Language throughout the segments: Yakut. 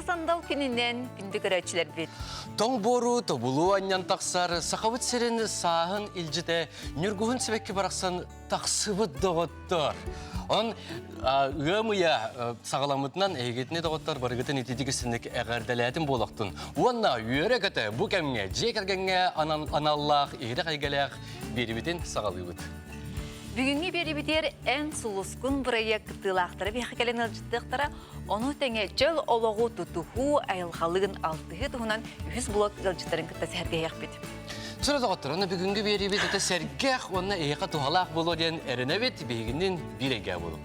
сандал күнүнэн күндү көрөөччүлэрбит. Тоҥ буору тобулуу анньан тахсар Сахабыт сирин сааһын илдьитэ Ньургуһун сибэкки барахсан тахсыбыт доҕоттор. Он ыам ыйа саҕаламмытынан эһигитини доҕоттор барыгытын ититик истинник эҕэрдэлээтин буолахтын. Уонна үөрэ-көтө бу кэмҥэ дьиэ кэргэҥҥэ аналлаах иһирэх эйгэлээх биэрибитин саҕалыыбыт. Бүгүҥҥү биэрибитигэр Эн сулускун бырайыак кыттыылаахтара биһиэхэ кэлэн ыалдьыттыахтара. Ону тэҥэ чөл олоҕу тутуһуу, айылҕалыын алтыһыы туһунан үһүс блок ыалдьыттарын кытта сэһэргэһиэхпит. Сүрэ доҕоттор, уонна бүгүҥҥү биэриибит этэ сэргэх уонна эһиэхэ туһалаах буолуо диэн эрэнэбит, биһигинин биир эйгэ буолуҥ.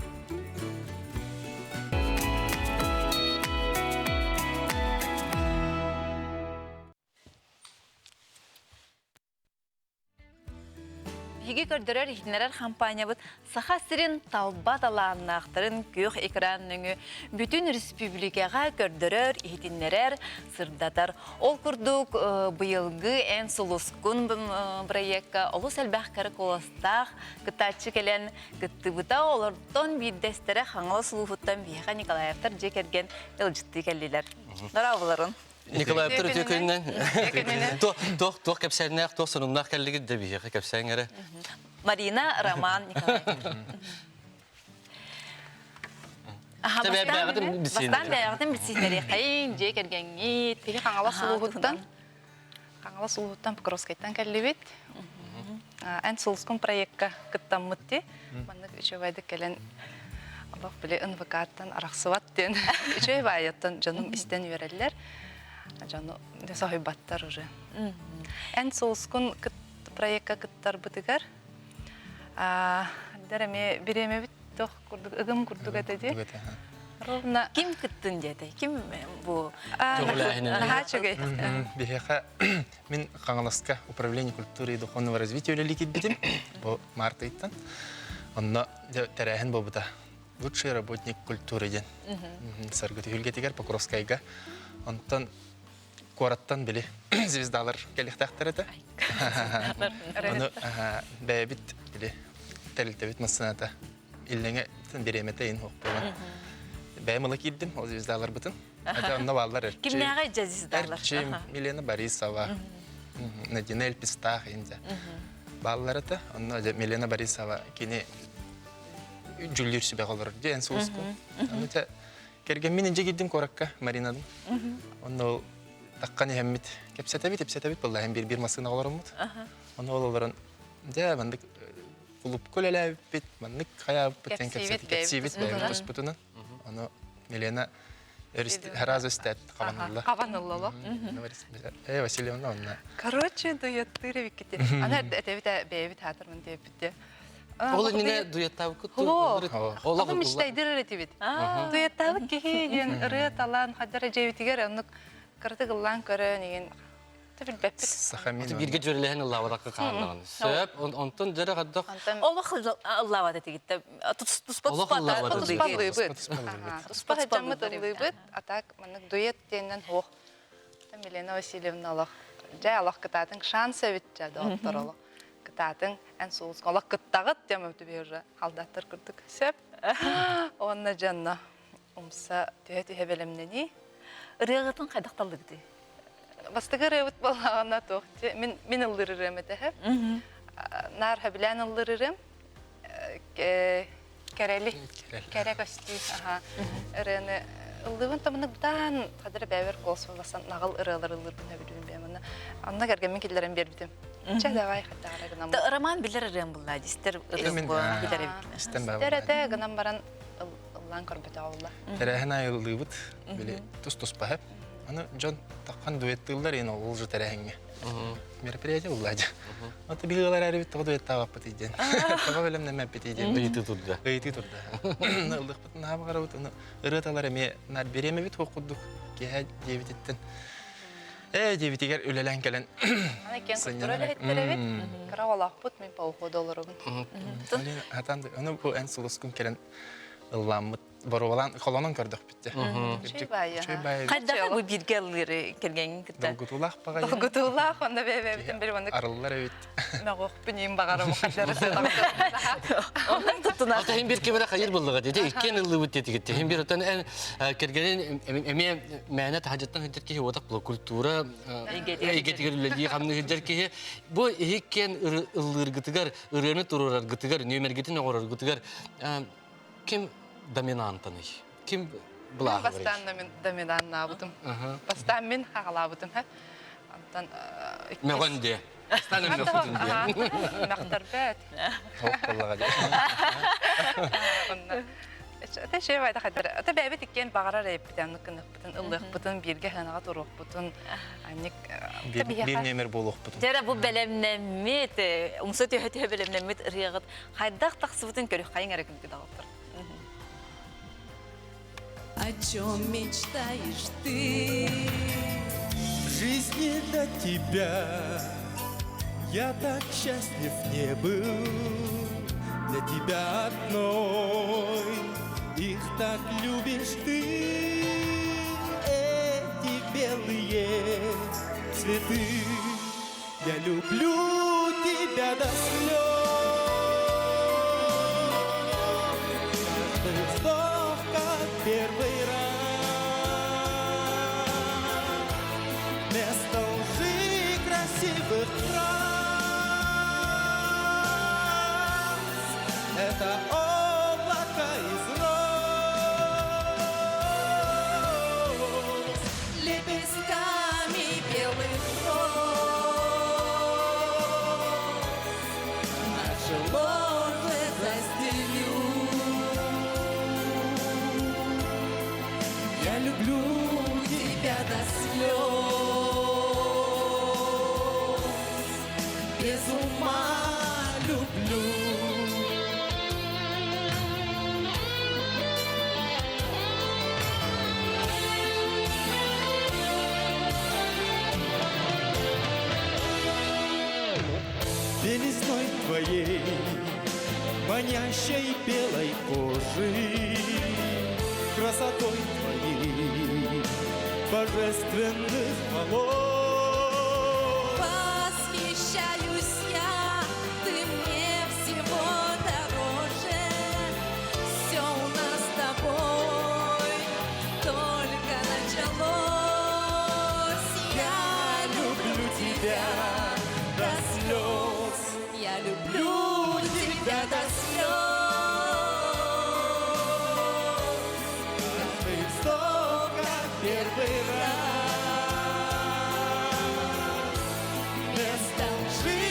Биһиги көрдөрөр иһитиннэрэр хампаанньабыт Саха сирин талба талааннаахтарын күөх экран нөҥүө бүтүн республикаҕа көрдөрөр, иһитиннэрэр, сырдатар. Ол курдук быйылгы Эн сулускун бырайыакка олус элбэх кыра куоластаах кыттааччы кэлэн кыттыбыта. Олортон биирдэстэрэ Хаҥалас улууһуттан биһиэхэ Николаевтар дьиэ кэргэн ыалдьыттыы кэллилэр. Дорооболорун! Николаевтар үтүө күнүнэн. Туох туох кэпсээннээх, туох сонуннаах кэллигит да биһиэхэ кэпсээҥ эрэ. Марина, Роман, Николаев. Бастаан бэйэҕитин билсиһиннэриэххэйиҥ, дьиэ кэргэҥҥит. Биһи Хаҥалас улууһуттан Хаҥалас улууһуттан Покровскайтан кэллибит. Эн сулускун проекка кыттаммыт дии. Маннык үчүгэйдик кэлэн олох били НВК-ттан арахсыбат диэн үчүгэй баайыттан дьонум истэн үөрэллэр. Дьону соһуйбаттар уже. Эн сулускун проекка кыттарбытыгар дэр эмиэ бириэмэбит туох курдук ыгым курдук этэ дии. Ровно Ким кыттын диэтэй? Ким бу Наһаа үчүгэй. Биһиэхэ Мин Хаҥаласка управление культуры и духовного развития үлэлии киирбитим. Бу март ыйтан. Онно тэрээһин буолбута. Лучший работник культуры диэн. Саргы түһүлгэтигэр Покровскайга. Онтон куораттан били звездалар кэлиэхтээхтэр этэ. Ону бэйэбит били тэрилтэбит массыыната иллэҥэ бириэмэтэ иһин суох буолан бэйэм ыла киирдим ол звездаларбытын это онно бааллар Эрчим Кимнээҕи дьэ звездалар Эрчим Милена Борисова Надина Эльпистаах инде бааллар это онно Милена Борисова кини дьүллүүр сүбэҕэ олорор диэн сууску ону те кэргэммин инже киирдим куоракка Маринадын онно ол таххан иһэммит кэпсэтэбит ипсэтэбит буолла биир биир массыынаҕа олороммут ону ол олорон дьэ маннык Клубка үлэлээбиппит, маннык хайаабыппыт диэн кэпсэтии кэпсиибит бэйэбит туспутунан. Ону Милена сразу истээт хабан Хабан ылла Э, Васильевна онно. Короче, дуэттыыр эбиккити. Аны этэбит бэйэбит хаатырмын диэбит Ол иннинэ дуэттаабыккыт Олох мечтайдыр этибит. Дуэттаабыт киһи диэн ырыа талаан хадара дьэбитигэр оннук кыратык ыллаан көрөн игин Билбэппит. Сахамин. Бииргэ дьүөрэлэһэн ыллаабатахха хааллаҕын. Сөп. Онтон дьэрэ хаддах. Олох ыллаабат этигиттэ. Туспа Олох ыллаабат туспа ыллыыбыт. Туспа сылдьаммыт ыллыыбыт. А так маннык дуэт диэннэн суох. Милена Васильевна олох дьэ олох кытаатыҥ шанс эбит дьэ доҕоттор олох кытаатыҥ эн сулуска олох кыттаҕыт диэн өтүбү уже халдаттар курдук сөп уонна дьонно умса түһэ-түһэ бэлэмнэнии Ырыаҕытын хайдах таллыгытый? Бастакы ырыабыт буоллаҕына туох мин мин ыллыыр ырыам этэ Наар сөбүлээн ыллыыр ырыам кэрэли кэрэ көстүү аха ырыаны ыллыыбын тамынык бытаан хадыр бэбэр голос буоласан наҕыл ырыалар ыллыырбын сөбүлүүбүн бэйэм онно онно кэргэммин киллэрэн биэрбитим чэ давай хаттаара гынан Роман билэр ырыам булла дистер ырыам билэр эбит этэ гынан баран ыллаан көрбөтөҕө буолла. Тэрээһин айыллыыбыт, били тус-туспа хэп. Аны дьон таххан дуэттыыллар иэн ол же тэрээһиҥҥэ. Мероприятие булла дьэ. Аты билиэлэр эрибит тоҕо дуэттаабаппыт диэн. Тоҕо бэлэмнэммэппит диэн. Ыйытыы турда. Ыйытыы турда. Ыллыхпытын наһаа баҕарабыт. Аны ырыаталар эмиэ наар бириэмэбит суох курдук киэһэ диэбититтэн ээ диэбитигэр үлэлээн кэлэн Аны киэн культура үлэһиттэрэбит. Кыра оҕолоохпут, мин по уходу олоробун. Хатан, аны бу эн сулускун кэлэн ылламмыт. Боруобалаан холонон көрдөхпүт дьэ. Үчүгэй баайы. Үчүгэй баайы. Хайдах бу бииргэ ыллыыры кэргэҥҥин кытта? Долгутуулаах баҕайы. Долгутуулаах онно бэйэ-бэйэбитин били маннык Арыллар эбит. мөҕүөхпүн иин баҕарабын хайдары Оннук туттунар. Ата хин бир кемере хайыр буллага деди. Иккен ыллыбыт дедигит. Хин бир отан эн кэргэнин эмиэ мээнэ таһдьаттан сылдьар киһи уотах була культура эйгэтигэр үлэлии хамныы сылдьар киһи. Бу иһиккен ыллыыргытыгар, ырыаны туруораргытыгар, нүөмэргитин оҥороргутугар Ким доминантаный? Ким былааҕы Бастаан доминаннаабытым. Бастаан мин хаҕалаабытым. Антон Мөҕөн диэ. Бастаан мөхүтүн диэ. Мөхтөрбөт. Буоллаҕа дии. Онно Ата шей байда хаддар. Ата бэйбит иккиэн баҕарар эппитен кыныхпытын, ыллыахпытын, бииргэ хынаҕа туруохпутун, анник Биир нөмер буолуохпутун. Дьэ бу бэлэмнэммит, умса түһэ-түһэ бэлэмнэммит ырыаҕыт Хайдах тахсыбытын көрүөххэйиҥ эрэ күндү доҕоттор. О чем мечтаешь ты? В жизни до тебя я так счастлив не был. Для тебя одной их так любишь ты. Эти белые цветы. Я люблю тебя до слез. Каждый вздох, как первый раз. Вместо лжи красивых фраз Это облако из роз. Лепестками белых роз Наше ложе застелю. Я люблю тебя до слез, без ума люблю. Белизной твоей, манящей белой кожи, красотой твоей, божественных волос. Восхищаюсь я, ты мне всего дороже. Все у нас с тобой только началось. Я Люблю тебя до слез. Я люблю тебя до слез. Каждый вздох, как первый раз. Вместо лжи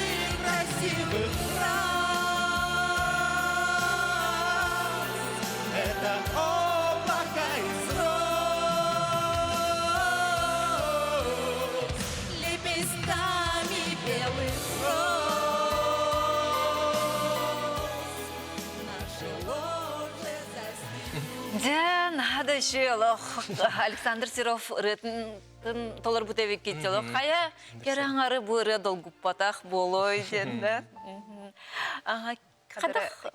красивых фраз Это облако из роз. Лепестками белых роз Наше ложе застелю. Дьэ, наһаа да үчүгэй олох Александр Серов ырыатын толорбут эбиккит олох хайа кэрэ аҥары бу ырыа долгуппатах буолуой диэн да. Ага, хадах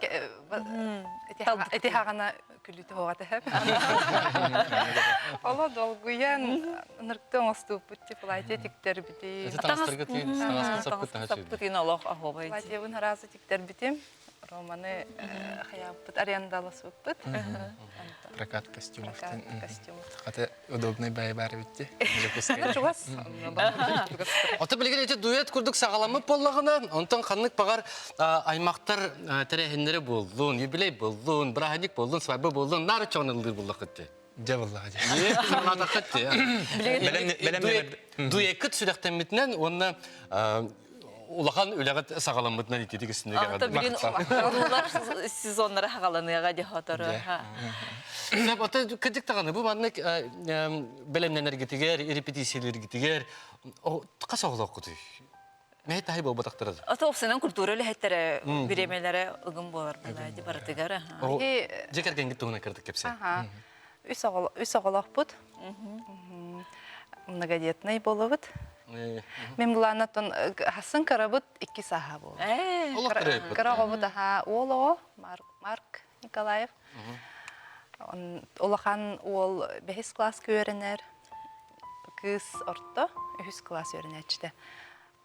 Ити хаҕана күлүүтэ хоҕата хэп. Оло долгуйан ынырыкты оҥостууппут ти платье тиктэрбитим. Саппытын олох ахуобай. Платьебын араасы тиктэрбитим. Романы хайааппыт арендаласыппыт. Прокат костюмов. Прокат костюмов. Хата удобный бай бар битти. Чугас. Ото билигин ити дуэт курдук саҕаламмыт буоллаҕына, онтон ханнык баҕар аймактар тэрээһиннэрэ буоллун, юбилей буоллун, бырааһынньык буоллун, свадьба буоллун, наар чоҕун ыллыыр буоллаххыт дии. Дьэ буоллаҕа дии. Санаатаххыт дии. Дуэккыт сүрэхтэммитинэн уонна улахан үлэҕит саҕаламмытынан ититик үстүнүгэ Ата билин уруулар сезоннара хагаланыаға де хотору. Ата кырдьык даҕаны бу маннык бэлэмнэнэргитигэр, репетициялэргитигэр хас оҕолооххутуй? Мэһэй таһай буолбатахтара. Ата опсанан культура үлэһиттэрэ бириэмэлэрэ ыгым буолар буолаа ди барытыгар. Дьэ кэргэҥҥит туһунан кырдык кэпсээ. Үс оҕолоохпут. Многодетный буолабыт. Мин былааннаттан хасын кырабыт икки сааһа буолар. Кыра оҕобут аха уол оҕо Марк Николаев. Улахан уол бэһис кылааска үөрэнэр, кыыс орто, үһүс кылаас үөрэнээччитэ.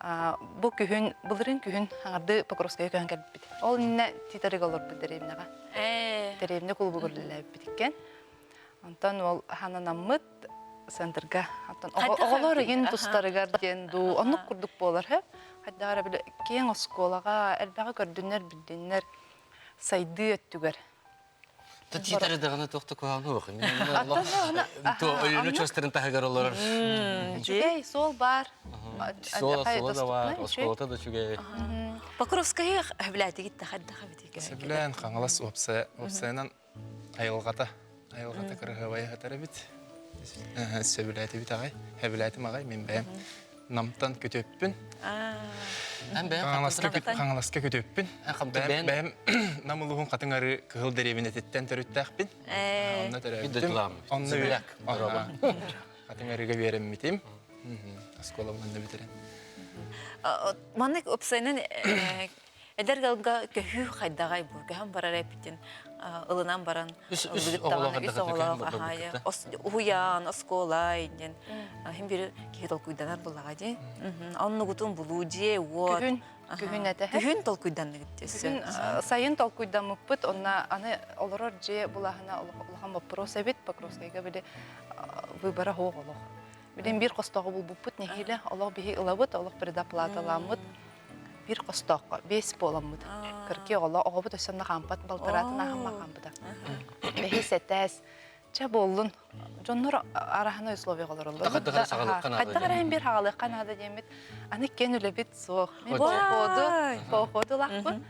Бу күһүн, былырыын күһүн аҥарды Покровскайга көһөн кэлбиппит. Ол иннинэ Титарыга олорбут дэриэбинэҕэ. Дэриэбинэ кулубугар үлэлээбиппит иккиэн. Онтон ол хананаммыт центрга. Оттон оҕолор игин тустарыгар диэн дуу, оннук курдук буолар һэ. Хайдах эрэ били киэҥ оскуолаҕа элбэҕи көрдүннэр, билдиннэр сайдыы өттүгэр. Тиитэрэ даҕаны туох да куһаҕаны суох. Өлүөнэ чуостарын таһыгар олорор. Үчүгэй, суол баар. Суола суола да баар, оскуолата да үчүгэй. Покровскайы хөбүлээтигит да хайдах эбитий? Сөбүлээн Хаҥалас уопсайа, уопсайынан айылҕата, айылҕата кыраһыабайа сытар эбит. Сөбүлээтибит аҕай, сөбүлээтим аҕай мин бэйэм. Намтан күтүөппүн. Хаҥаласка күтүөппүн. Бэйэм Нам улууһун Хатыҥ Арыы Кыһыл дэриэбинэтиттэн төрүттээхпин. Онно төрөөбүтүм. Онно Хатыҥ Арыыга үөрэммитим. Оскуолабын онно бүтэрэн. Маннык уопсайынан Эдэр ыалга көһүү хайдаҕай бу? Көһөн барар эппитин ылынан баран Үс оҕолоох үс оҕолоох аһаайа уһуйаан, оскуола диэн иһин бир киһи толкуйданар буллаҕа дии. Оннугутун булуу дьиэ, уот. Күһүн күһүн этэ. Күһүн толкуйданныгыт Күһүн сайын толкуйдаммыппыт, онно аны олорор дьиэ булаһына улахан боппуруос эбит, Покровскайга били выбора суох олох. Билин биир хостоҕу булбуппут нэһиилэ, олох биһи ылабыт, олох предоплаталаммыт. Биир хостооххо биэс буоламмыт. Кыргый оҕоло оҕобут өссө онно хаампат, балтараатын ааһамма хаампыта. Бэһис этээс. Чэ буоллун. Дьоннор араһына условияҕа олороллор. Хайдах эрэ биир хаҕалыахха наада диэммит. Аны иккиэн үлэбит суох. Мин походу, походу лахпын.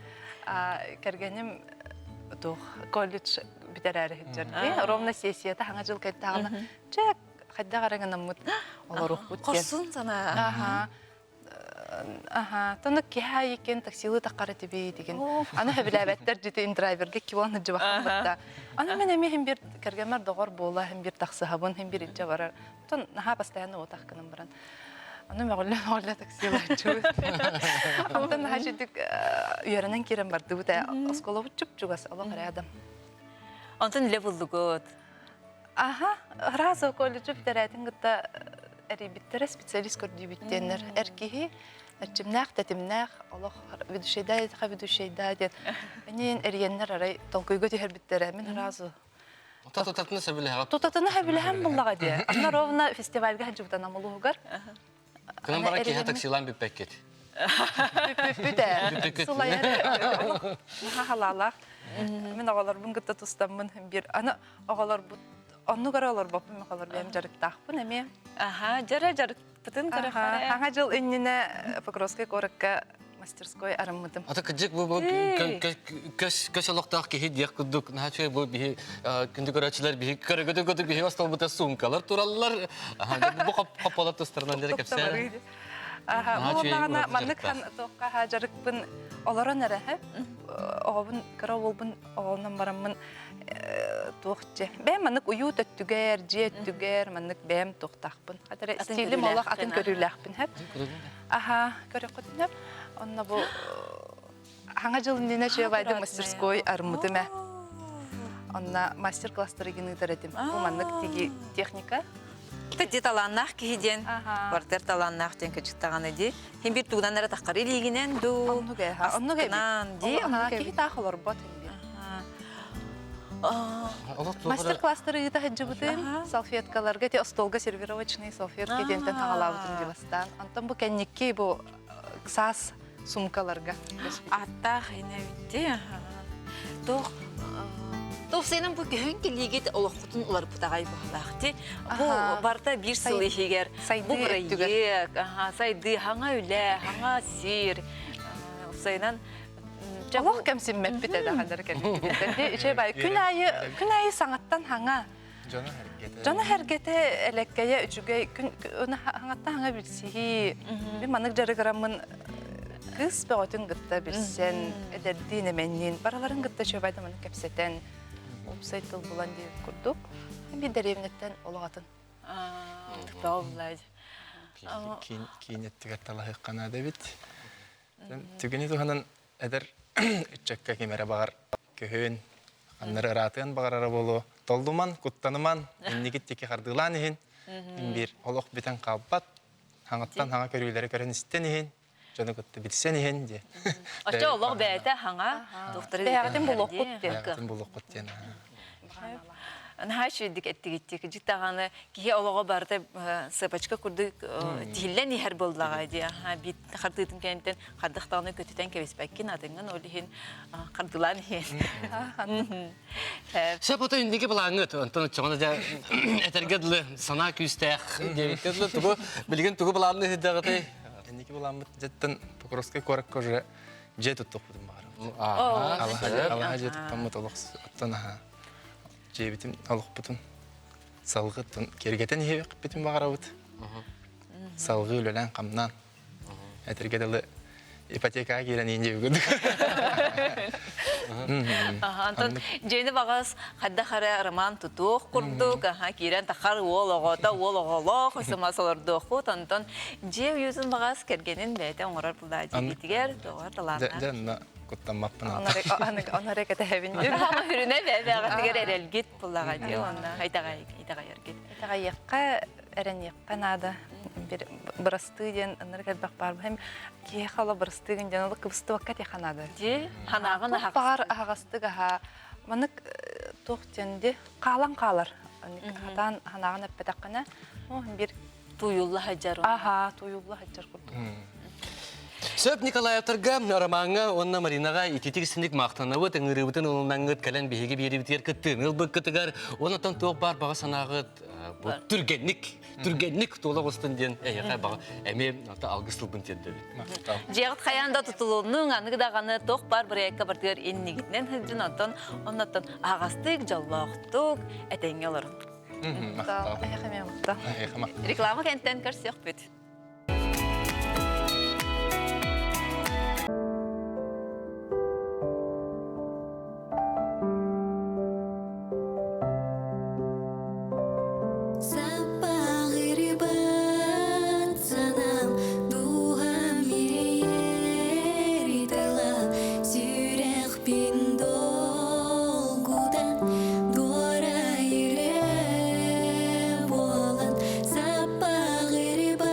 Кэргэним туох колледж бүтэрээри сылдьар дии. Ровно сессията хаҥа дьыл кэлтэҕинэ чэ хайдах эрэ гынаммыт олоруохпут диэн. Хорсун санаа. Аха, тону киһи иккен таксилыы таххара тибии деген. Аны хөбүлээбэттэр дьити индрайверга кивон сылдьыбахпын батта. Аны мен эмиэ хим бир кэргэммэр доҕор буола, хим бир тахсыһабын, хим бир илдьэ барар. Тон наһаа постоянно уотах гынан баран. Аны мөҕүллэ мөҕүллэ таксилааччыбыт. Онтон наһаа чүдүк үөрэнэн киирэн бардыбыт ээ. Оскуолабыт чуп-чугас, олох рядом. Онтон үлэ буллугут. Аха, сразу колледжы бүтэрээтин кытта эрийбиттэрэ специалист көрдүүбүт диэннэр. Эр киһи эрчимнээх, тэтимнээх, олох ведущайда диэтэхэ ведущайда диэн. Эниин эрийэннэр арай толкуйга түһэрбиттэрэ. Мин сразу Тутатына сөбүлэһэҕит. Тутатына сөбүлэһэн буллаҕа дии. Анна ровно фестивальга сылдьыбыта Нам улууһугар. Кынан баран киһи таксилаан бүппэккит. Бүппүт ээ. Сылайар. Халаалаах. Мин оҕолорбун кытта тустаммын биир аны оҕолорбут оннук эрэ олорбоппун мен оҕолор бэйэм дьарыктаахпын эмиэ. Аха, дьара дьарыкпытын көрөхөрө. Хаҥа дьыл иннинэ Покровскай куоракка мастерской арыммытым. Ата кыдьык бу көс көс олохтоох киһи диэх курдук наһаа үчүгэй бу биһи күндү көрөөччүлэр биһи көрөгөтүн курдук биһи остолбута суумкалар тураллар. Бу хопполор тустарынан дьэ кэпсээ. Аха, бу манна маннык туохха дьарыкпын олорон эрэ оҕобун кыра уолбун оҕолонон бараммын туох дьэ бэйэм маннык уйуу өттүгэр дьиэ өттүгэр маннык бэйэм туохтаахпын хатара стилим олох атын көрүүлээхпин хэп Аха, көрөххүтүнэ, онно бу хаҥа дьыл иннинэ чүөбайды мастерской арыммытым ээ. Онно мастер-класстары ыытар этим. Бу маннык тиги техника. Ти талааннаах киһи диэн, квартир талааннаах диэн кычыктаҕаны ди. Хин бир тугунан эрэ таххары илиигинэн ду, Оннук ээ, оннук эбит. ди. Киһи таах олорбот Мастер-класстары ыыта сылдьыбытым. Салфеткаларга ти остуолга сервировочный салфетки диэнтэн хаҕалаабытым дии бастаан. Онтон бу кэнникки бу саас сумкаларга Аттаах инэбитти. Туох Туох бу көһөн килиигит олоххутун уларыппытаҕай быһылаах ти. Бу барыта биир сыл иһигэр бу бырайыак, сайдыы, хаҥа үлэ, хаҥа сир, сайынан Олох кэмсиммэппит этэ ханнары кэлбититтэн. Үчүгэй бай күн аайы күн аайы саҥаттан хаҥа. Дьоно эргэтэ. Дьоно эргэтэ элеккэйэ үчүгэй күн хаҥаттан хаҥа билсиһии. Мин маннык дьарыгыраммын кыыс бөҕөтүн кытта билсэн, эдэрдиин эмэнниин барыларын кытта үчүгэй да маннык кэпсэтэн, уопсай тыл булан диэбит курдук. Биир дэриэбинэттэн олох атын. Киин өттүгэр талаһыахха наада эбит. Түгэни туһанан эдэр ыччакка ким эрэ баҕар көһүөн, ханнары ыраатыан баҕарара буолуо. Толлуман, куттаныман, иннигит тики хардыылаан иһин, биир олох бүтэн хаалбат, хаҥаттан хаҥа көрүүлэри көрөн истэн иһин, дьону кытта билсэн иһин диэн. Оччо олох бэйэтэ хаҥа тухтары Бэйэҕитин булуоххут диэн. Бэйэҕитин булуоххут диэн. Наһаа үчүгэйдик эттигиттик. Дьиктаҕаны киһи олоҕо барыта сыпочка курдук тиһиллэн иһэр буоллаҕа дии. Биир хардыытын кэнниттэн хардахтаҕына көтүтэн кэбиспэккин, атыҥҥын ол иһин хардылаан иһин. Сөп ото инники былааҥҥыт, онтон оччоҕуна дьэ этэргэ дылы санаа күүстээх диэбиккэ дылы тугу билигин тугу былаанны ыһыдаҕытый? Инники былааммыт дьэттэн Покровскай куоракка уже дьиэ туттуохпутун баҕарабыт. Алаһа дьиэ туттаммыт олох оттон аһа дьиэбитин олохпутун салгыттан киэргэтэн иһиэхпитин баҕарабыт. Салгыы үлэлээн-хамнаан Этэргэ дылы ипотекаҕа киирэн иин диэбит курдук. Антон дьиэни баҕас хайдах эрэ роман тутуох курдук, аха киирэн тахар уол оҕото, уол оҕолоох, сымас олордуоххут. Онтон дьиэ уйуутун баҕас кэргэнин бэйэтэ оҥорор булаа дьиэтигэр тоҕо талааннаах. Дьэ, онно куттаммаппын. Оноры кэтэһэбин. Ама хүрүнэ бэйэҕитигэр эрэлгит буллаҕа дии онно итэҕэйэргит. Итэҕэйиэххэ эрэниэххэ наада. Бир бырастыы диэн ынырык элбэх баар. Һэм киһиэхэ оло бырастыыгын диэн олох кыбыстыбакка этиэххэ наада. Дии, ханаҕын аһаҕас. Баҕар аһаҕастык аһаа. Манык туох диэн ди хаалан хаалар. Хатаан ханаҕын эппэтэххинэ, о бир туйулла сылдьар. Аха, туйулла сылдьар курдук. Сөп Николаевтарга, Ромаҥҥа уонна Маринаҕа ититик синик махтанабыт, ыҥырыыбытын ылынаҥҥыт кэлэн биһиги биэрибитигэр кыттыыны ылбыккытыгар, онтон туох баар баҕа санааҕыт бу түргэнник, түргэнник туола оҕустун диэн эһиэхэ баҕа эмиэ алгыс тылбын тиэрдэбин. Дьиэҕит хайаан да тутулуннуҥ, аныгы даҕаны туох баар бырайыакка бартыгар иннигитинэн сылдьын, онтон оннуттан аһаҕастык, дьоллоохтук, этэҥҥэ олорун. Махтал. Эһиэхэ эмиэ махтал. Эһиэхэ махтал. Реклама кэнтэн көрсүөхпүт. Саппаҕырбат санаам дууһам иэйэр тыла сүрэхпин долгутан дуорайыры буолан саппаҕырбат.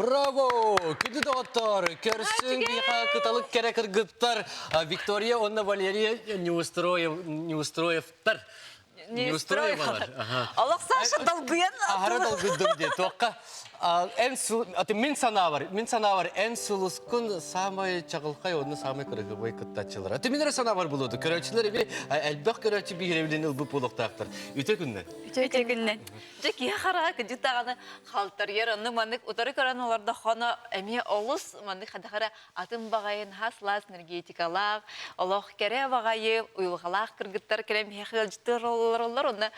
Браво! Күндү доҕоттор, көрсүҥ биһиэхэ кыталык кэрэ кыргыттар Виктория уонна Валерия Неустроев, Неустроевтар. Неустроевалар. Олох Саша долгуйан. Аһара долгуйдум дии. Туохха эн аты мин санаабар, мин санаабар эн сулускун саамай чаҕылхай уонна саамай кырыһыбай кыттааччылар. Аты мин эрэ санаабар булуоду. Көрөөччүлэр эби элбэх көрөөччү биһирэбилин ылбыт буолуохтаахтар. Үтө күннэн. Үтө күннэн. Дьэ киһи хараҕа кыдьык даҕаны халтарыйар, оннук маннык утары көрөн олордоххуна эмиэ олус маннык хайдах эрэ атын баҕайы наһаа сылаас энергетикалаах, олох кэрэ баҕайы уйулҕалаах кыргыттар кэлэн биһиэхэ ыалдьыттыыр олороллор. Онно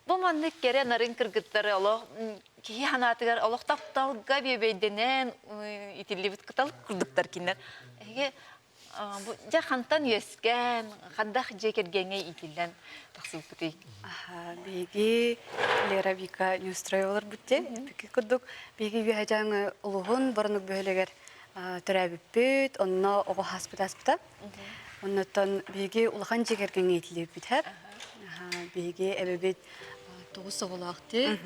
бу маннык кэрэ нарын кыргыттары олох киһи санаатыгар олох тапталга бүөбэйдэнэн итиллибит кытал курдуктар кинилэр. Эһиги Бу дьэ хантан үөскээн, хандах дьиэ кэргэҥҥэ иитиллэн тахсыбыккытый? Биһиги Лера Вика Неустроеваларбыт дии. Бүкү курдук биһиги Үөһэ Дьааҥы улууһун Боронук бөһүөлэгэр төрөөбүппүт, онно оҕо ааспыт ааспыта. Оннуттан биһиги улахан дьиэ кэргэҥҥэ иитиллибиппит һэр. Биһиги эбэбит тоҕус оҕолоох дии.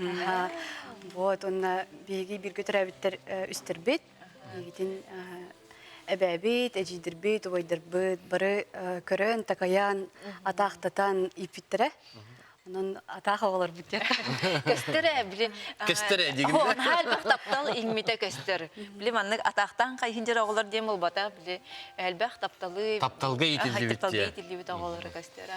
Вот, онно биһиги бииргэ төрөөбүттэр үстэрбит. Миигитин эбээбит, эдьиийдэрбит, убайдарбыт бары көрөн, такайан, атаахтатан ииппиттэрэ. Онон атаах оҕолорбут диэн. Көстөр ээ, били Көстөр ээ диигин. Наһаа элбэх таптал иҥмитэ көстөр. Били маннык атаахтаан хайыһын дьэр оҕолор диэн буолбатах, били элбэх тапталы Тапталга иитиллибит тапталга иитиллибит оҕолоро көстөр.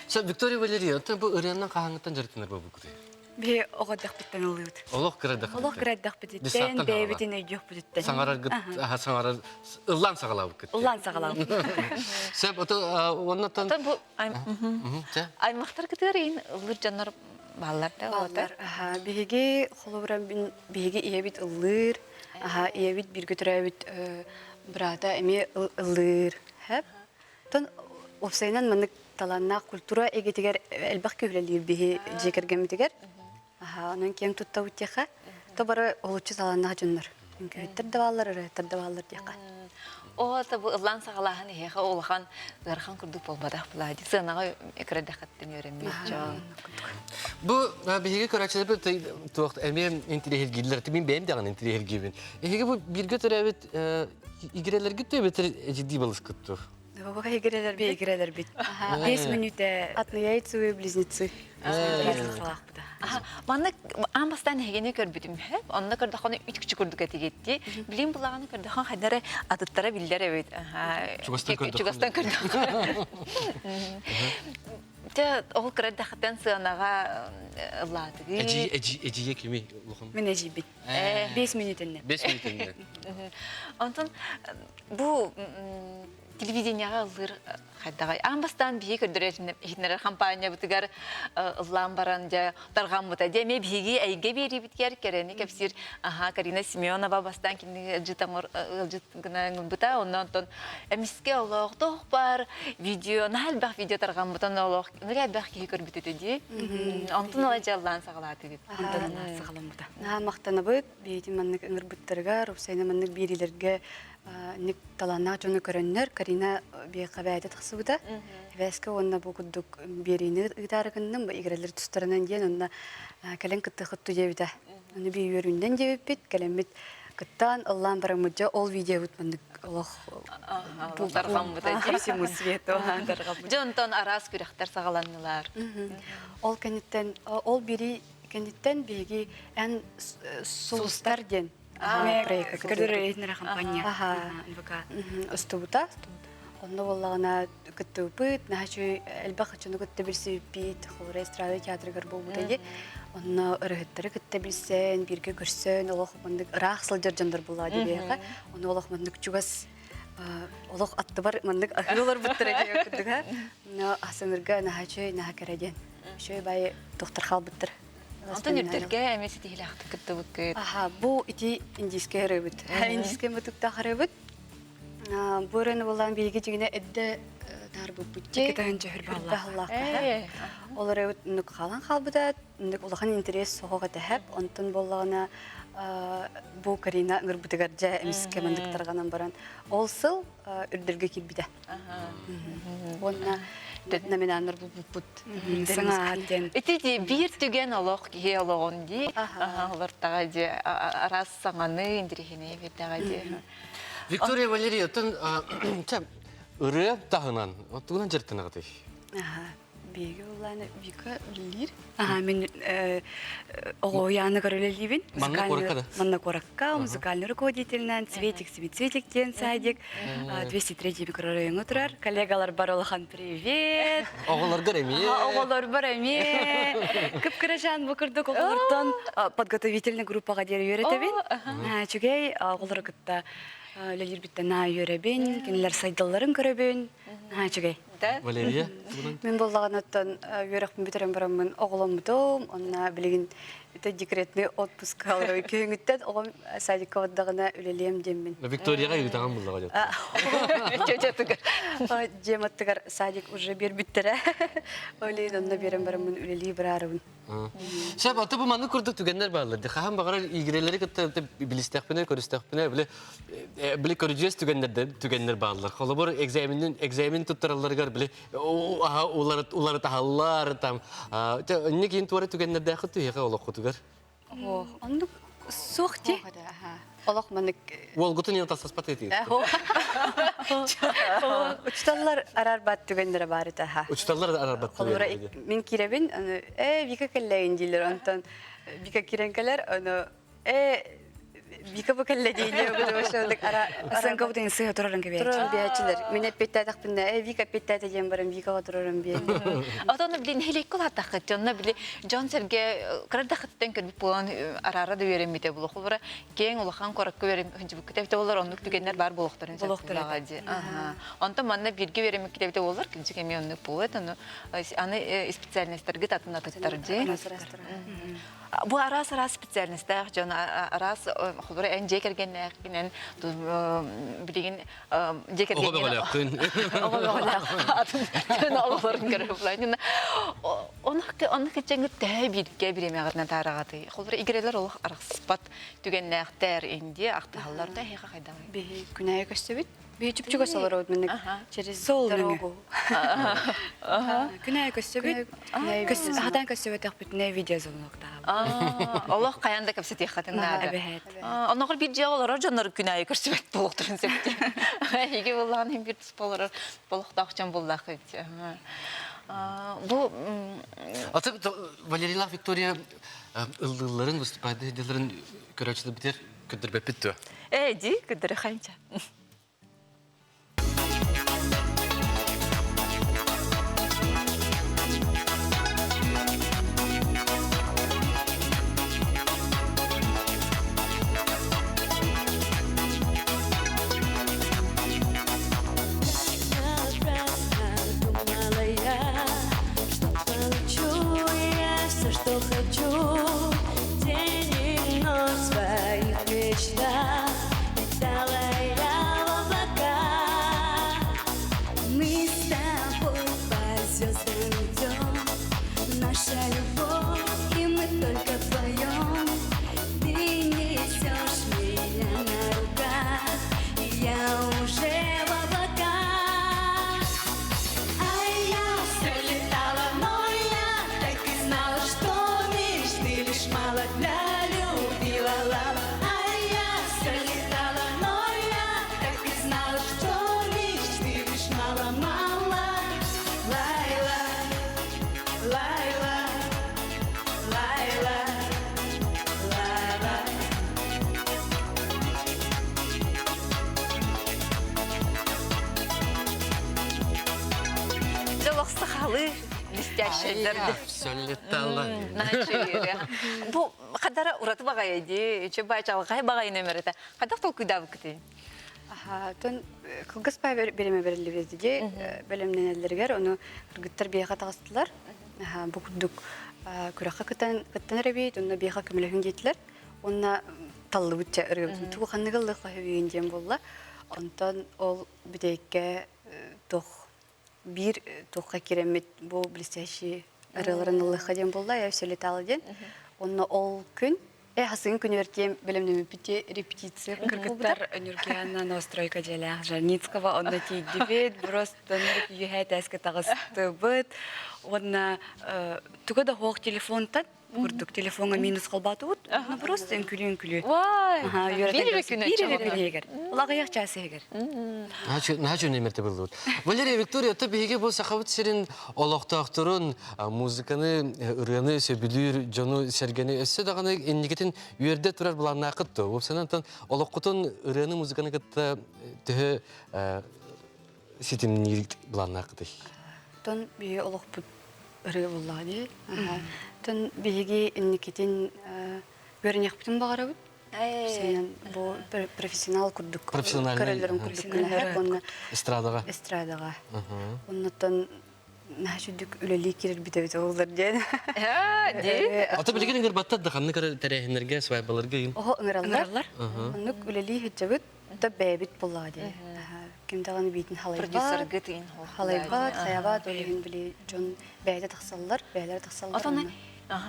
Сэ Виктория Валерьевна, бу ырыаннан хаһааҥҥыттан дьарыктанар буолбуккутуй? Биһи оҕо эрдэхпиттэн ыллыыбыт. Олох кыра эрдэхпититтэн. Олох кыра эрдэхпититтэн, бэйэбитин өйдүөхпүтүттэн. Саҥараргыт, саҥарар, ыллаан саҕалаабыккыт. Ыллаан саҕалаабыт. Сөп, ото уоннаттан... Бу аймахтар кытыар иин ыллыыр дьоннор бааллар да Бааллар. Биһиги холобура биһиги ийэбит ыллыыр, ийэбит бииргэ төрөөбүт быраата эмиэ ыллыыр. Тон уопсайынан маннык талааннаах культура эйгэтигэр элбэх киһи үлэлиир биһи дьиэ кэргэммитигэр. Онон киэҥ туттабыт диэххэ, то бары олуччу талааннаах дьоннор. Үҥкүүһүттэр да бааллар, ырыаһыттар да бааллар диэххэ. Оо, бу ыллаан саҕалааһын эһиэхэ улахан ыарахан курдук буолбатах буолаа дии. Сыанаҕа кырадэххиттэн үөрэммит дьон. Бу биһиги көрөөччүлэрбит туох эмиэ интириэһиргииллэр. Мин бэйэм даҕаны интириэһиргиибин. Эһиги бу бииргэ төрөөбүт игирэлэргит эбэтэр эдьидии балыскыт дуо? Игирэлэрбит. Игирэлэрбит. Биэс мүнүүтэ. Однояйцевые близнецы. Маннык аан бастаан эһигини көрбүтүм һэп. Онно көрдөххөнө үт-күчү курдук этигитти. Билим булаҕаны көрдөххөн хайдары атыттара биллэр эбит. Чугастан көрдөххөн. Чугастан көрдөххөн. Дьэ, ол кыра эрдэххиттэн сыанаҕа ыллаатыгы. Эдьиий, эдьиий, эдьиийэ кимий улахан? Мин эдьиийбит. Биэс мүнүүтэннэ. Биэс мүнүүтэннэ. Онтон бу телевидениеҕа ыллыыр хайдаҕай? Аан бастаан биһиги көрдөрөр иһитиннэрэр хампаанньабытыгар ыллаан баран дьэ тарҕаммыта. Дьэ эмиэ биһиги эйгэ биэриибитигэр кэрэни кэпсиир аха Карина Семенова бастаан кинини ыалдьыт ыалдьыт гына ыҥырбыта. Онно онтон эмискэ олоохтоох бар видео наһаа элбэх видео тарҕаммытын олох элбэх киһи көрбүт этэ дии. Онтон ыла дьэ ыллаан саҕалаатыгыт. Онтон ыла саҕаламмыта. Наһаа махтанабыт. Бэйэтин маннык ыҥырбыттарыгар, уопсайынан маннык биэриилэргэ ник талааннаах дьону көрөннөр, Карина биэхэ бэйэтэ тахсыбыта. Эбээскэ уонна бу курдук биэриини ыытаары гынным, игирэлэр тустарынан диэн онно кэлэн кыттыахытту диэбитэ. Ону би үөрүүннэн диэбиппит, кэлэммит кыттаан, ыллаан бараммыт дьэ ол видеобут маннык олох тарҕаммыта По всему свету тарҕаммыт. Дьэ онтон араас күрэхтэр саҕаланнылар. Ол кэнниттэн ол бири кэнниттэн биһиги эн сулустар диэн проекка Көрдөрөр компания НВК устубута. Онно буоллаҕына кыттыбыппыт, наһаа үчүгэй элбэх дьону кытта билсибиппит, холобура эстрада театрыгар буолбута дии. Онно ырыһыттары кытта билсэн, бииргэ көрсөн, олох маннык ыраах сылдьар дьоннор буоллаҕа дии Ону олох маннык чугас олох аттыбар маннык аһыы олорбуттара диэн курдук Но асанырга наһаа үчүгэй, наһаа кэрэ диэн. Үчүгэй баайы доктор хаалбыттар. Онтон үрдэлгэ эмиэ ситиһилээхтик кыттыбыккыт. Аха, бу ити индийскэй ырыабыт. Индийскэй мутуктаах ырыабыт. Бу ырыаны буллаан биһиги дьиҥинэ эрдэ таарбыппыт дии. Кытаһын дьөһүр баллаах. Ол ырыабыт нук хаалан хаалбыта, нук улахан интерес соҕох этэһэп. Онтон буоллаҕына бу Карина ыҥырбытыгар дьэ эмискэ мандык тарҕанан баран ол сыл үрдэлгэ киирбитэ. Уонна Номинаннар булбуппут. Саҥа диэн. Ити ди биир түгэн олох киһи олоҕун дии. Олортаҕа ди араас саҥаны интириэһинэйи биэрдэҕэ дии. Виктория Валерия, оттон ырыа таһынан тугунан дьарыктанаҕытый? Биһиги улаана Вика үлэлиир. Аха, мин оҕоуйааныгар үлэлиибин. Манна куоракка да? Манна куоракка музыкальный руководителинэн Цветик Цветик диэн садик 203 микрорайоҥҥа турар. Коллегаларбар улахан привет. Оҕолоргор эмиэ. Оҕолорбор эмиэ. Кып-кырачаан бу курдук оҕолортон подготовительный группаҕа диэри үөрэтэбин. Үчүгэй оҕолору кытта үлэлиирбиттэн наһаа үөрэбин, кинилэр сайдалларын көрөбүн. Наһаа үчүгэй. Валерия? Мин буоллаҕына үөрэхпин бүтэрэн бараммын оҕоломмутум. Онно билигин это декретный отпуск алырой күһүҥүттэн оҕом садикка бардаҕына үлэлиэм диэммин. Викторияҕа ыытаҕын буллаҕа дьэ. Дьиэм аттыгар садик уже биэрбиттэрэ. Ол иһин онно биэрэн бараммын үлэлии бараарыбын. Сөп, аты бу маннык курдук түгэннэр бааллар. Хаһан баҕарар игирэлэри кытта билистэхпинэ, көрүстэхпинэ, били били көрүдьүөс түгэннэр түгэннэр бааллар. Холобур, экзаменин экзамен туттаралларыгар били уларытаһаллар там. Инник кийин туора түгэннэрдээххит түһиэхэ олоххутугар. Оннук суох ти. Олох маннык Уолгутун иэн тасаспат этиит. Учуталлар араарбат түгэннэрэ баар этэ. Учуталлар араарбат Холобура, мин киирэбин, э, Вика кэллэйин дииллэр, онтон Вика киирэн кэлэр, ону э, Вика бу кэллэ дииллэр, Сыҥка бутын сыһа турарын кэбиһээччи. Турарын биһээччилэр. Мин эппиэттээтэхпинэ, э, Вика эппиэттээтэ диэн баран Викаҕа турарын биэн. Отон били нэһилиэккэ улааттаххыт, дьонно били дьон сэргэ кырадахыттан көрбүт буолан араара да үөрэммитэ буолуо. Холобура, киэҥ улахан куоракка үөрэммит эбитэ буоллар оннук түгэннэр баар буолуохтарын сөп буоллаҕа дии. Онтон манна бииргэ үөрэммиккит эбитэ буоллар, кырдьык эмиэ оннук буолуо. Ону аны специальностаргыт атын атыттар дии. Бу араас-араас специальностаах дьон араас холобура эн дьиэ кэргэннээххинэн билигин дьиэ Оҕо бөҕөлөөххүн. Оҕо бөҕөлөөх атын оҕолорун көрө булан. Онно кичэҥҥит төһө бииргэ бириэмэҕитинэн таараҕатый? Холобура игирэлэр олох арахсыспат түгэннээхтэр Индия ахтыһаллар да эһиэхэ хайдаҕый? Биһи күнээйи көстөбүт. Биһи чүпчүгөс олоробут мин через Сол дорогу. Күнээйи көстөбүт. Хатан көстөбөтөхпүтүнэ видеозвоноктаабыт. Олох хайан да кэпсэтиэххитин наада. Эбэһээт. Оннооҕор биир дьиэҕэ олорор дьоннор күн аайы көрсүбэт буолуохтарын сөп дии. Эһиги буоллаҕына иһин биир туспа олорор олохтоох дьон буоллааххыт. Бу Аты Валерилаах Виктория ыллыылларын, выступайдыылларын көрөөччүлэрбитигэр көрдөрбөппүт дуо? Ээ, дии, көрдөрө хайынча. Думала я, что получу я все, что хочу. День и ночь в своих мечтах летала я в облаках. Мы с тобой по звездам идем, наша любовь, и мы только вдвоем. Ты несешь меня на руках, и я уже в облаках. А я все летала, но я так и знала, что мечты лишь мало для любви, ла-ла-ла. А я все летала, но я так и знала, что мечты лишь мало-мало. Лайла, Лайла, Лайла, Лайла. Дьолох сахалыы блестящайдар. Все летала. Бу хадара ураты баҕайы дии, үчү баачалҕай баҕайы нөмөрөтө. Хайдах толкуйдаабыккытый? Тон кылгас паа бириэмэ бэриллибит дии бэлэмнэнэллэригэр ону кыргыттар биэхэ таҕыстылар. Бу курдук күрэххэ кыттан кыттан эрэбит, онно биэхэ көмөлөһүҥ диэтилэр. Уонна таллыбыт чэ ырыабытын тугу ханныгы ыллыах үһүбүйүн диэн буолла. Онтон ол бүтэйиккэ туох биир туохха киирэммит бу блестящий ырыаларын ыллыахха диэн буолла, я все летала диэн. Онно ол күн Э хасын күнүгэр тиэм бэлэмнэммиппит репетиция Кыргыттар Нюргиана Ностройка дьиэлээх Жарницкого онно тиийдибит, просто үөһээ тээскэ таҕыстыбыт. Уонна туга да суох телефонтан курдук телефоҥҥа минус холбоотубут. Ну просто үҥкүлүү-үҥкүлүү. Вай! Биир эрэ күн Биир эрэ күн иһигэр. Ол аҕыйах чаас иһигэр. Наһаа үчүгэй буллубут. Валерия Виктория, то биһиги бу Сахабыт сирин олохтоохторун музыканы, ырыаны сөбүлүүр дьону сэргэни өссө даҕаны инникитин үөрдэ турар былааннааххыт дуо? Уопсайынан олоххутун ырыаны, музыканы кытта төһө ситимниир былааннааххытый? Тон биһиги олохпут ырыа буоллаҕа дии. Тон биһиги инникитин үөрэниэхпитин баҕарабыт. Бу профессионал курдук көрөллөрүн курдук гына уонна эстрадаҕа эстрадаҕа оннуттан наһаа сүрдүк үлэлии киирэрбит эбит оҕолор диэн. Ата билигин ыҥырбаттар да ханнык эрэ тэрээһиннэргэ, свадьбаларга ыйын. Оһо ыҥыраллар. Оннук үлэлии сылдьабыт, да бэйэбит буоллаҕа дии. Ким даҕаны биитин халайбат. Продюсерга тыын Халайбат, хайабат, ол иһин били дьон бэйэтэ тахсаллар, бэйэлэрэ тахсаллар. Отон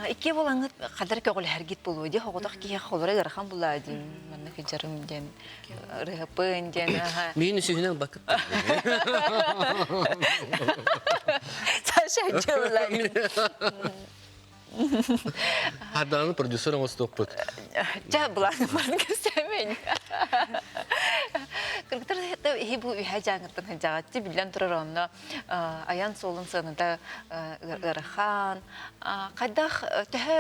икки буолаҥҥыт хадыр көҕүлэһэргит буолуо дии, оҕотох киһиэхэ холоро ыарахан булаа диэн, манна кыдьарым диэн, ырыһаппын диэн. Миин үсүһүнэн бакыт. Саша дьылла. Хардааны продюсер оҥостуохпут. Ча былааны барын кэпсээмэйин. Кыргыттар иһи бу үһэ дьааҥыттан сылдьаҕатчы биллэн турар онно айан суолун сыаната ыарахан. Хайдах төһө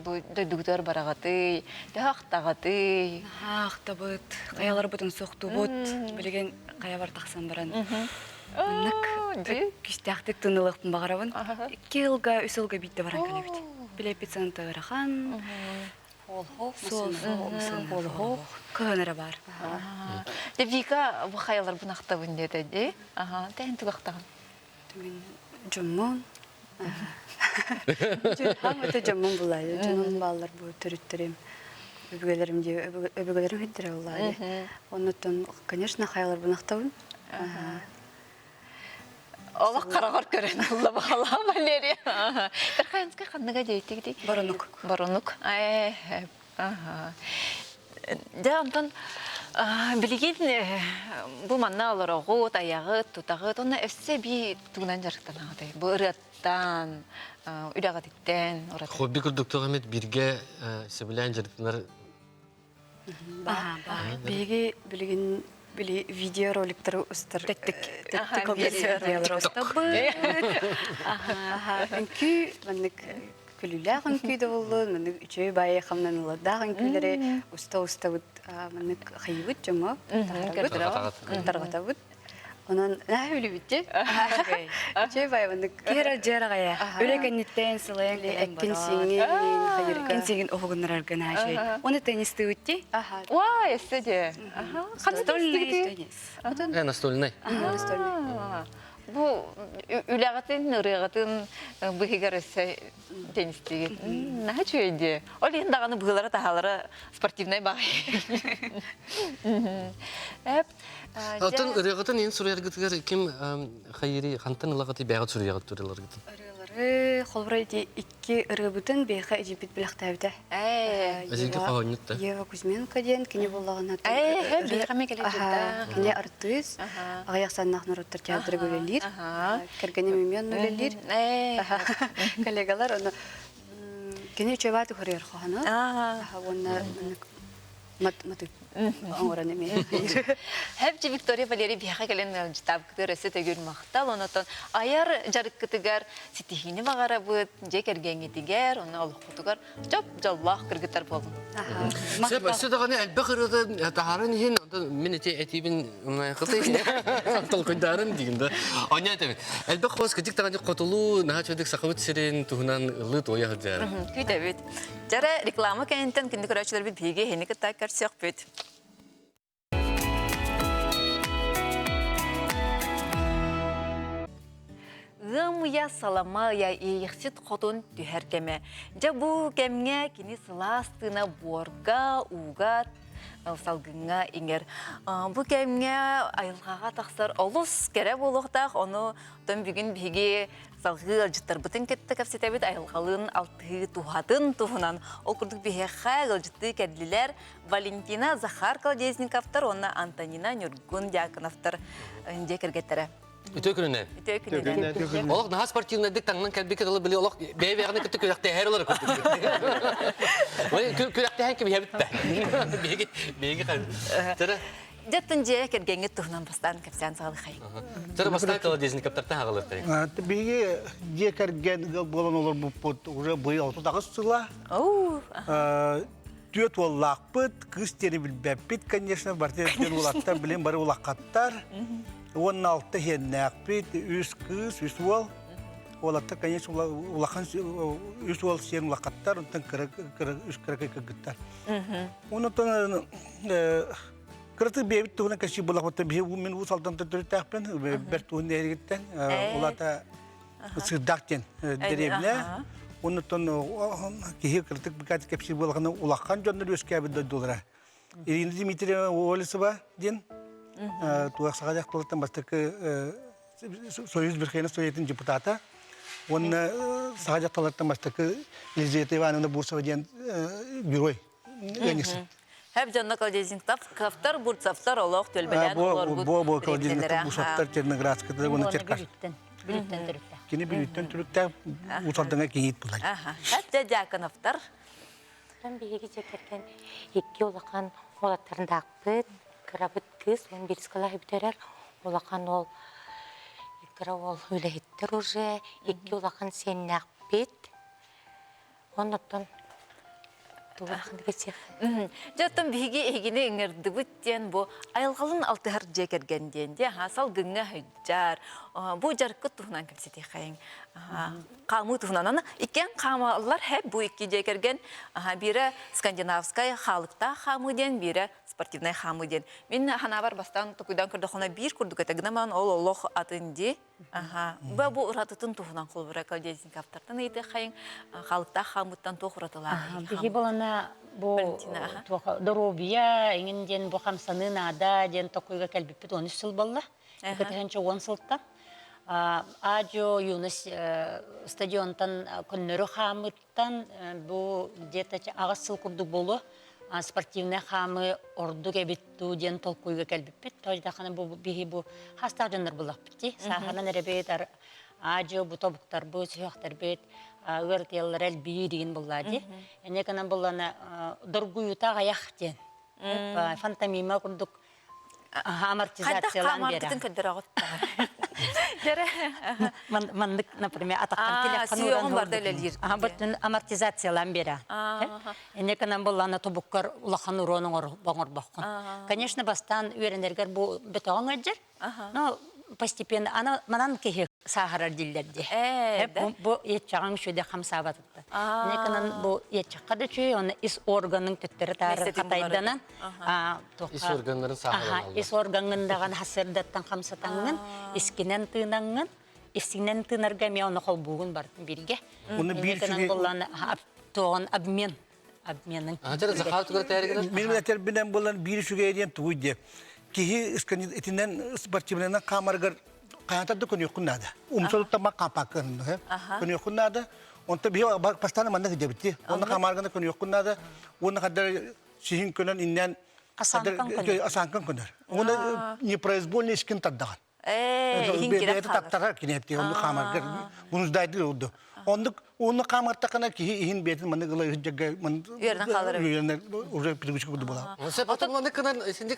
бу дойдугутугар бараҕатый, төһө ахтаҕатый? Ахтабыт, хайаларбытын сохтубут, билигин хайабар тахсан баран Маннык күүстээхтик тыынылыахпын баҕарабын. Икки ылга, үс ылга биирдэ баран кэлэбит. Билэппит саната ыарахан. Суол кыһын эрэ баар. Дэ Вика бу хайаларбын ахтабын диэтэ дии. Аха, тэһин тугахтаҕын? Мин дьоммун. Хаам өтө дьоммун булаайы. Дьонум бааллар бу төрүттэрим. Өбүгэлэрим дии, өбүгэлэрим хиддирэ буллаайы. Оннуттан, конечно, хайаларбын ахтабын. Олох хараҕар көрөн ылла баҕалаа Валерия. Верхоянскай ханныга диэйтигитий? Боронук. Боронук. Дьэ, онтон билигин бу манна олороҕут, айаҕыт, тутаҕыт, онно өссө эбии тугунан дьарыктанаҕытый? Бу ырыаттан, үлэҕититтэн ураты. Хобби курдук туох эмит бииргэ сөбүлээн дьарыктанар Биһиги билигин били видеороликтары устар Тэттик. Тэттик видеолары устабыт. Үҥкүү маннык күлүүлээх үҥкүү да буоллун, маннык үчүгэй баайы хамнаныылардаах үҥкүүлэри уста устабыт маннык хайыбыт дьоҥҥо таһаарабыт, тарҕатабыт. Онон наһаа үлүбүт дии. Үчүгэй баайы маннык Киһи дьиэр аҕайа. Үлэ кэнниттэн сылайан кэлэн эккин сиҥин, хайырга. Эккин сиҥин уһугуннарарга наһаа үчүгэй. Уонна теннистыыбыт дии. Уай, өссө дии. Настольный теннис. Э, настольный. Настольный. Бу үлэҕитин, ырыаҕытын быһыгар өссө теннистиигит. Наһаа үчүгэй дии. Ол иһин даҕаны быһыылара-таһаалара спортивнай баҕайы. Эп, Оттон ырыаҕытын иһин суруйаргытыгар ким хайыырый, хантан ылаҕытый бэйэҕит суруйаҕыт ырыаларгытын? Ырыалары, холобура ити икки ырыабытын биһиэхэ эдьиийбит бэлэхтээбитэ. Эдьиийгэ хоһоонньут да? Ева Кузьменко диэн кини буоллаҕына биһиэхэ эмиэ кэлэ кини артыыс, аҕыйах саннаах норуоттар театрга үлэлиир, кэргэним эмиэ онно үлэлиир. Коллегалар ону кини үчүгэй уһуруйар хоһоону уонна матыып оҥорон эмиэ. Хэпчи Виктория Валерий биһиэхэ кэлэн ыалдьытаабыккытыгар өссө төгүл махтал. Онотон айар дьарыккытыгар ситиһиини баҕарабыт, дьиэ кэргэҥҥитигэр, уонна олоххутугар дьоп дьоллоох кыргыттар буолун. Сөп, өссө даҕаны элбэх ырыата таһааран иһин, онтон мин ити этиибин умнайаххытый толкуйдаарын диигин да. Онньо этэбин. Элбэх хос кытык даҕаны хотулуу, наһаа үчүгэйдик Сахабыт сирин туһунан ыллыы туойа сылдьар. Күүтэбит. Дьэрэ реклама кэнниттэн күндү көрөөччүлэрбит биһиги эһини кытта көрсүөхпүт. Ыам ыйа салама ыйа иэйэхсит хотун түһэр кэмэ. Дьэ бу кэмҥэ кини сылаас тыына буорга, ууга, салгыҥҥа иҥэр. Бу кэмҥэ айылҕаҕа тахсар олус кэрэ буолуохтаах, ону оттон бүгүн биһиги салгыы ыалдьыттарбытын кытта кэпсэтэбит айылҕалыын алтыһыы туһатын туһунан. Ол курдук биһиэхэ ыалдьыттыы кэллилэр Валентина Захар Колодезниковтар уонна Антонина Ньургун Дьяконовтар дьиэ кэргэттэрэ. Үтүө күнүнэн. Үтүө күнүнэн. Олох наһаа спортивнайдык таҥнан кэлбиккэ дылы били олох бэйэ-бэйэҕин кытта күрэхтэһэр олор курдук. Күрэхтэһэн кэбиһэбит да. Биһиги биһиги Тара Дьэттэн дьиэ кэргэҥҥит туһунан бастаан кэпсээн саҕалыхай. Тара бастаан Колодезниковтартан хаҕалыахтай. Биһиги дьиэ кэргэн ыал буолан олорбуппут уже быйыл 38 сыла. Түөрт уоллаахпыт, кыыс диэни билбэппит, конечно, барыта диэн улаттар, билин бары улахаттар. Уонна алта иһиэннээхпит, үс кыыс, үс уол. Уолаттар, конечно, улахан үс уол сиэн улахаттар, онтон кыра, кыра, үс кыракый кыргыттар. Онтон кыратык бэйэбит туһунан кэсии булахпыттан биһи мин Уус Алдантан төрүттээхпин, бэрт туһун нэһилигиттэн, улата Сырдаах диэн дэриэбинэ. Оннуттан киһи кырдык быкаат кэпсиир буолахына улахан дьоннор үөскээбит дойдулара. Ирина Дмитриевна Олесова диэн туох саха дьахталыттан бастакы Союз Верховенства Советын депутата. Уонна саха дьахталлартан бастакы Елизавета Ивановна Бурцева диэн герой ыанньыксыт. Хэп дьонно Колодезниковтар, Бурцевтар олох түөлбэлээн олорбут Бо бо Колодезниковтар, Бурцевтар Черноградскайда уонна Черкас. Бүлүүттэн төрүттээх. Кини Бүлүүттэн төрүттээх Уус Алдаҥа кийиит булар. Хэп Дьяконовтар. Биһиги дьиэ икки улахан уолаттардаахпыт. Кырабыт кыыс 11 кылааһы бүтэрэр. Улахан уол кыра уол үлэһиттэр уже. Икки улахан сиэннээхпит. Оннуттан Дьэ оттон биһиги эһигини ыҥырдыбыт диэн бу айылҕалын алтыһар дьиэ кэргэн диэн дии аһа салгыҥҥа сылдьар бу дьарыккыт туһунан кэпсэтиэххэйиҥ хаамыы туһунан аны иккиэн хаамаллар һэ бу икки дьиэ кэргэн биирэ скандинавскай хаалыктаах хаамыы диэн биирэ спортивнай хаамыы диэн мин ханаабар бастаан токуйдаан көрдөххүнэ биир курдук этэ гынан ол олох атын дии Аха. Бу бу уратытын туһунан холобура Колодезниковтартан ыйытыаххайыҥ. Халыктаах хаамыттан туох уратылаах? Биһи болана бу доруобуйа иҥин диэн бу хамсаныы наада диэн токуйга кэлбиппит 13 сыл болла. Икки уон сылтан. Аадьо юность стадионтан көннөрү хаамыттан бу где-то аҕыс сыл курдук болу спортивный хаамы ордук эбит дуу диэн толкуйга кэлбиппит. Тоойдахана бу биһи бу хастаах дьоннор буллахпыт дии. Сааханан эрэбит, аадьы бу тобуктарбыт, сүһүөхтэрбит ыарытыйаллара элбиир диин буллаа дии. Эне гынан буллана доргуйута аҕайах диэн. Фантомима курдук амортизациялаан биэрэ. Хайдах көрдөрөҕүт Дьэрэ. Маннык, например, атахтан телефон Сүйөҕүн барда үлэлиир. Амортизациялаан биэрэ. Инньэ гынан буоллаҕына тобуккар улахан уруон оҥорбоккун. Конечно, бастаан үөрэнэргэр бу бөтөҕөҥ ыалдьар. Но постепенно ана манан киһи сааһырар дииллэр дии. Бу иэччэҕиҥ үчүгэй хамсаабатыттан. Инньэ гынан бу иэччэххэ да үчүгэй, уонна ис органыҥ төттөрү-таары хатайданан Ис органнарын сааһыланаллар. Ис органҥын даҕаны сырдаттан хамсатаҥҥын, искинэн тыынаҥҥын, истиҥнэн тыынарга эмиэ ону холбуугун бартын бииргэ. Уну биир гынан туоҕун обмен обменын. Ачара Захар тугар тээригинен. Мин этэрбинэн булан биир үчүгэй диэн тугуй диэ. Киһи итинэн спортивнайынан хаамарыгар хаятар да көнүөххүн наада. Умсалыттан хаапааккын көнүөххүн наада. Онто биһи постоянно манна кыдьабытти. Онно хаамаргана көнүөххүн наада. Уонна хаддар сиһин көнөн иннэн асанкан көнөр. Уонна непроизвольно искин тардаҕан. Бэйэтэ таптарар киниэти онну хаамаргар вынуждайды олду. Оннук онну хаамартакына киһи иһин бэйэтин маннык ыла ыһыдьарга Үөрэнэн хаалар үөрэнэр уже привычка курдук буолар. Потом маннык гынан синди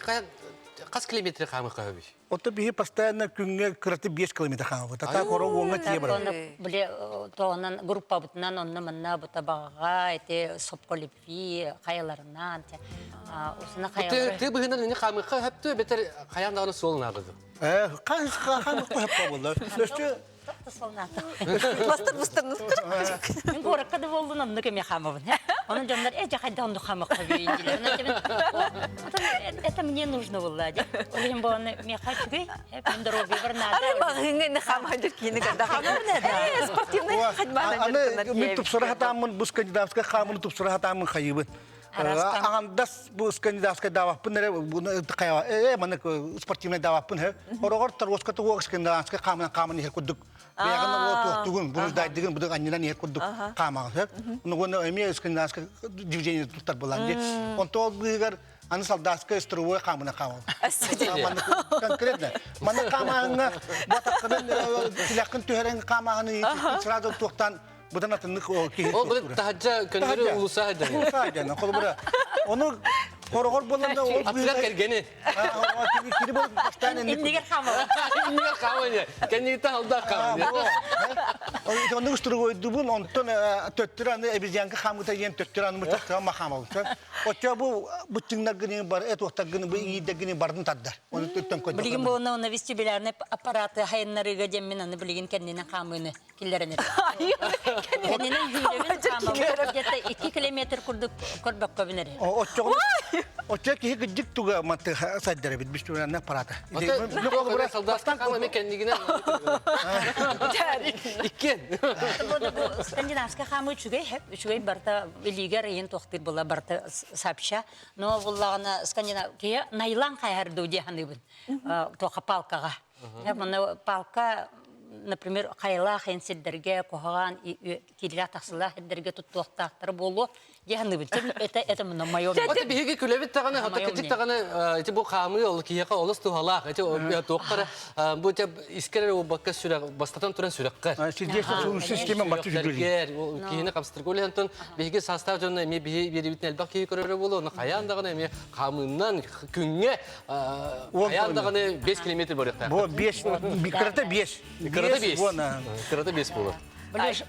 хас километр хаамыхха хөбүй? Ото биһи постоянно күҥҥэ кыраты 5 километр хаамабыт. А так хоро уоҥҥа тиийэ барабыт. Били тоҕунан группабытынан онно манна бутабаҕа эти сопколепви хайаларынан усуна хайалары. Ты быһынан ини хаамыхха хөптү бетер хайаан даҕаны суол наадады. Э, хаамыхха хөппө боллар. Өстө Бастыр бустыр. Мен горокка да болдун онну кеме хаамабын. Онон дьоннор э дьахайда онду хамакка бүйүндилер. Это мне нужно было. Ол иһин буоланы миэхэ үчүгэй, мин доруобуйабар наада. Аны маҕаһыыҥҥа инне хаамаһыдьар киини кэрдэ Э, спортивный ходьбаны Аны мин тупсара хатааммын бу скандинавскай хаамыны тупсара хатааммын хайыбын. Аҕандас бу скандинавскай дааваппын эрэ хайа э маннык спортивный дааваппын хэ. Ороҕор таруоска тугуок скандинавскай хаамынан хааман иһэр курдук Бэйэҕин туохтугун, буруйдайдыгын, будук анньынан иһэр курдук хаамаҕын сөп. Ону эмиэ скандинавскай движение туттар булан дии. Онто ол быыһыгар аны солдатскай строевой хаамына хаамал. Конкретно. Манна хаамааһыҥҥа батаххынан тилэххин түһэрэн хаамааһыны сразу туохтан быдан атыннык киһи. Ол бу таһаджа көннөрү улуса айдан. Улуса айдан. Холобура ону хороҕор буолан да ол Атыгар кэргэни. Кини бол бастаан Иннигер хаамала. Иннигер хаамала. Кэннигиттэн халдаах хаамала. Оннук устуругойдубун, онтон төттөрү аны обезьянка хаамыта диэн төттөрү аны мучахтыган махаамал. Оччо бу быччыҥнаргыны бар, эт уохтаргыны, бу иҥиирдэргини бардын тардар. Оны төттөн көдө. Билигин буолна уна вестибулярный аппараты хайыннарыга диэммин аны билигин кэннинэн хаамыыны киллэрэн Кэннинэн сүүрэбин хаамабын где-то 2 километр курдук көрбөккө бинэри. Оччоҕуна оччо киһи кырдьык туга манты сайдар эбит вестибулярный аппарата. Солдатка хаамыны кэннигинэн иккиэн. Скандинавскай хаамыы үчүгэй, үчүгэй барыта илиигэр ыйын туохтуур була барыта сообща. Но буллаҕына скандинав киһи найлан хайар дуу дии саныыбын. Туоха палкаҕа. Маны палка, например, хайалаах эн сирдэргэ, куһаҕан киирилээх-тахсыылаах сирдэргэ туттуохтаахтара буолуо дии саныыбын. Это это мое Вот биһиги күлэбит даҕаны, хата кырдьык даҕаны ити бу хаамыы ол киһиэхэ олус туһалаах. Ити туохтара бу те искэр эрэ буолбакка сүрэх бастатан туран сүрэххэр. Система Киһини хамсатырга үлэһэн биһиги саастаах дьонно эмиэ биһи биэрибитин элбэх киһи көрөрө буолуо, ону хайаан даҕаны эмиэ хаамыыннан күҥҥэ Хайаан даҕаны 5 километр барыахтаах. Бу 5, кырата 5. Кырата 5. Кырата 5 буолар.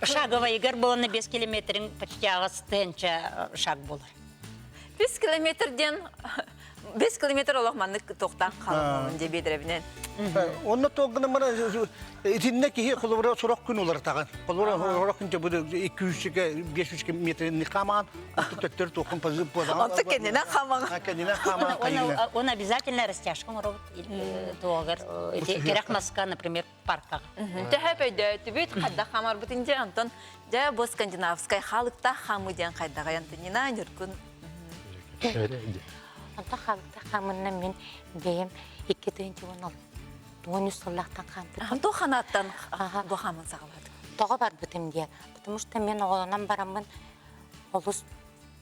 Шаговайыгар буолана 5 километрин почти аҕыс тыһыынча шаг буолар. 5 километр диэн 5 километр олох маннык тохтаан хаалан дии биэдэрэбинэн. Онно туох гынан баран итиннэ киһи холобура сорох күн уларытаҕын. Холобура сорох күн бу 200 500 метрин хаамаан төттөр туоххун Онто кэннинэн хаамаҕа. Кэннинэн хаамаҕа хайыгына. Он обязательно растяжка оҥоробут туогар кэрэх маска, например, паркаҕа. Төһө өйдөөтүбүт, хайдах хаамарбытын дьэ, онтон дьэ бу скандинавскай хаалыктаах хаамыы диэн хайдаҕай Антонина Ньургун. Онтон хаалыктаах хаамынна мин бэйэм 2013 сыллаахтан хаампытым. Туох ханааттан бу хааман саҕалаатыҥ? Тоҕо барбытым диэн. Потому что мен оҕолонон бараммын олус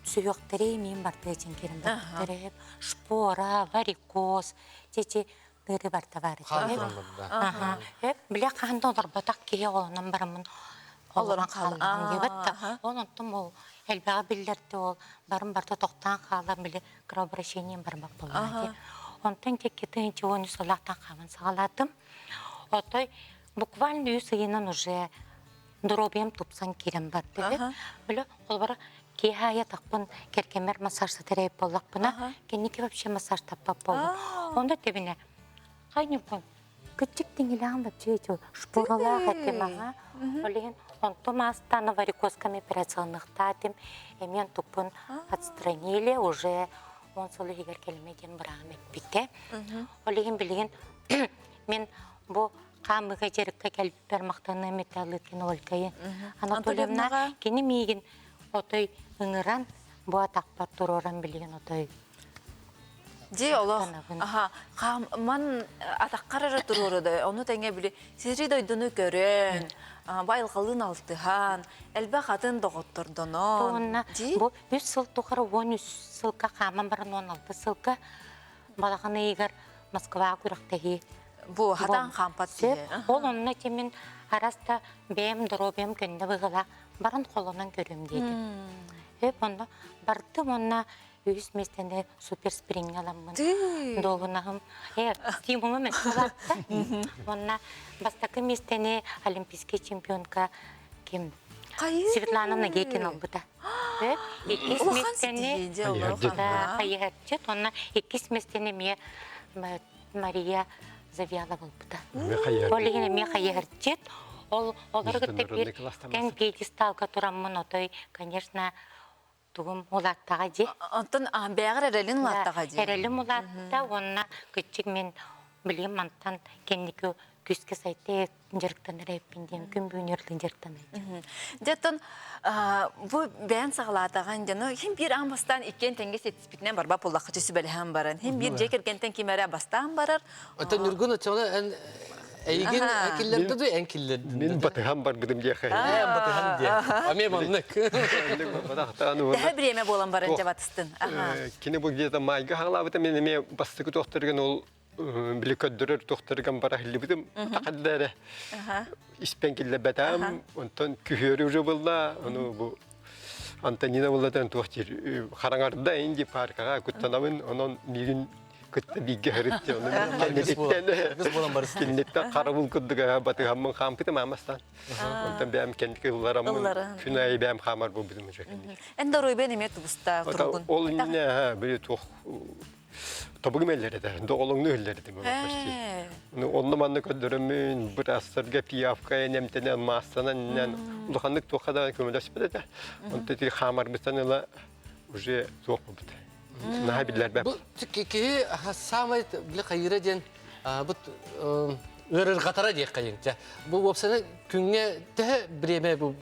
сүһүөхтэри миин бардыы дьиҥкирин барбыттар шпора, варикоз, чечи тыыры барта баар этэ. Билэ хаһан да олорботох киһи оҕолонон бараммын олорон хааллаҕым диэбэт да. Ол онтум ол элбэҕи биллэрди ол барым барда тохтоон хаалан били кровообращением барбат буолла дии. Онтон текки тыһыынча 13 сыллаахтан хааман саҕалаатым. Отой буквально үс ыйынан уже доруобуйам тупсан киирэн барда. Били холобура киэһэ аайы атахпын кэргэммэр массаж сатарайып буоллахпына, кэнники вообще массаж таппат буоллум. Онно тэбинэ хайньуккун кыччык тиҥилэҕин вообще эти шпоралаах этим аха. Ол иһин онтум аастаана варикозкам операцияланыахтаатым. Эмиэ онтукпун отстранили уже он сыл иһигэр кэлимэ диэн бырааһым эппитэ. Ол иһин билигин мин бу хаамыыга дьарыкка кэлбиппэр махтаныам этэ Лыткина Ольгайы Анатольевна кини миигин отой ыҥыран бу атахпар туруоран билигин отой Дии олох аха ман атаххар эрэ туруоруда ону тэҥэ били сири дойдуну көрөн байылҕалыын алтыһан элбэх атын доҕоттордонон бу үс сыл тухары 13 сылга хааман баран 16 сылга балаҕан ыйыгар Москваҕа күрэхтэһии Бу хатан хаампат киһи. Ол онно мин арас да бэйэм доруобуйам көннө быһыылаах баран холонон көрүм диэтим. Өп онно бардым онно үһүс миэстэни суперсприҥҥэ ыламмын дуоһунаһым э стимулум өссө улаатта. Онно бастакы миэстэни олимпийский чемпионка ким Светлана Нагекина ылбыта. Иккис миэстэни хайыһарчыт, онно иккис миэстэни эмиэ Мария Завьялова ылбыта. Ол иһин эмиэ хайыһарчыт. Ол олору кытта биир тэҥ пьедесталга тураммын отой, конечно, тугум улааттаҕа дии. Онтон бэйэҕэр эрэлин улааттаҕа дии. Эрэлим улаатта уонна кыччык мин билигин мантан кэнники күүскэ сайта дьарыктанар эбиппин диэн күн бүгүн өртөн дьарыктанар. Дьэ оттон бу бэйэн саҕалаатаҕын дьону хим биир аан бастаан иккиэн тэҥҥэ ситиспитинэн барбат буоллахха сүбэлэһэн баран хим биир дьиэ кэргэнтэн ким эрэ бастаан барар. Оттон Ньургун оччоҕуна эн эйигин киллэрдэ дуу эн киллэрдин Мин батыһан барбытым диэхэ. Эн батыһан диэ. Аме маннык. Төһө бириэмэ буолан баран дьэ батыстын? Кини бу где-то майга хаалаабыта мен эмиэ бастакы туохтарыган ол били көрдөрөр туохтарыган бара иһиллибитим тахадда эрэ испэн киллэрбэтээм онтон күһүөрү уже булла ону бу Антонина буллатан туох диир хараҥарда инди паркаҕа куттанабын онон миигин кытта бииргэ сырыт онон кэнниттэн киниттэн харабыл курдук батыһаммын хаампытым аамастан онтон бэйэм кэнники ыллараммын күн аайы бэйэм хаамар буолбутум уже Эн доруобуйан эмиэ тубуста туругун ол иннинэ били туох тобугум эллэр этэ, доҕолоҥну иһиллэр этим почти. Ну, онно манна көрдөрөммүн, быраастарга пиявка эмтэнэн, маастанан иннэн улаханнык туохха да көмөлөспөт этэ. Онто ити хаамарбыттан ыла уже суох буолбут. Наһаа биллэрбэп. Бу киһи самай бile хайыра диэн бу ыарырҕатара диэх хайыҥ. Бу уопсайынан күҥҥэ төһө бириэмэ бу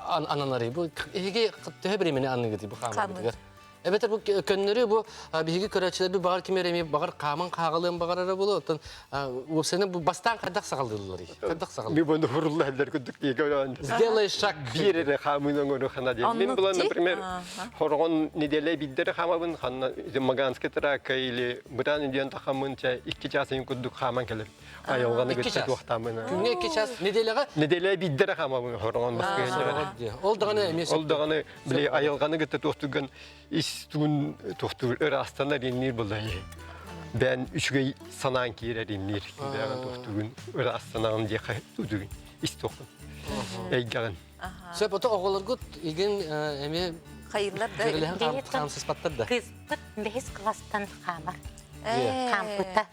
ананарый? Бу эһиги төһө бириэмэни аныгытый бу хаамаргытыгар? Эбэтэр бу көннөрү бу биһиги көрөөччүлэрбит баҕар ким эрэ эмиэ баҕар хааман хааҕалыан баҕарара буолуо. Оттон уопсайынан бу бастаан хайдах саҕалыылларый? Хайдах саҕалыыллар? Ми буну хурулла эллер курдук диэки Сделай шаг. Биир эрэ хаамыынан оҥору хана диэн. Мин булан, например, хорҕон неделя биирдэ эрэ хаамабын, ханна Маганский трака или Бытан диэн тахаммын чэ икки час курдук хааман кэлем. айылҕаны кытта туохтаамына. Күҥҥэ икки час неделяҕа? Неделя биирдэ эрэ хаамабын хороҕон баскыһын. Ол даҕаны эмиэ Ол даҕаны били айылҕаны кытта туохтуган ис туун туохтуур ыраастанар инниир буллай. Бээн үчүгэй санаан киирэр инниир. Бэҕэн туохтугун ыраастанаҕын диэхэ тудугун ис туохун. Эйгэҕин. Сөп, ото оҕолоргут игин эмиэ хайыллар да дьүөрэлэһэн хаамсыспаттар да. Кыыспыт бэһис класстан хаамар. Хаампыта.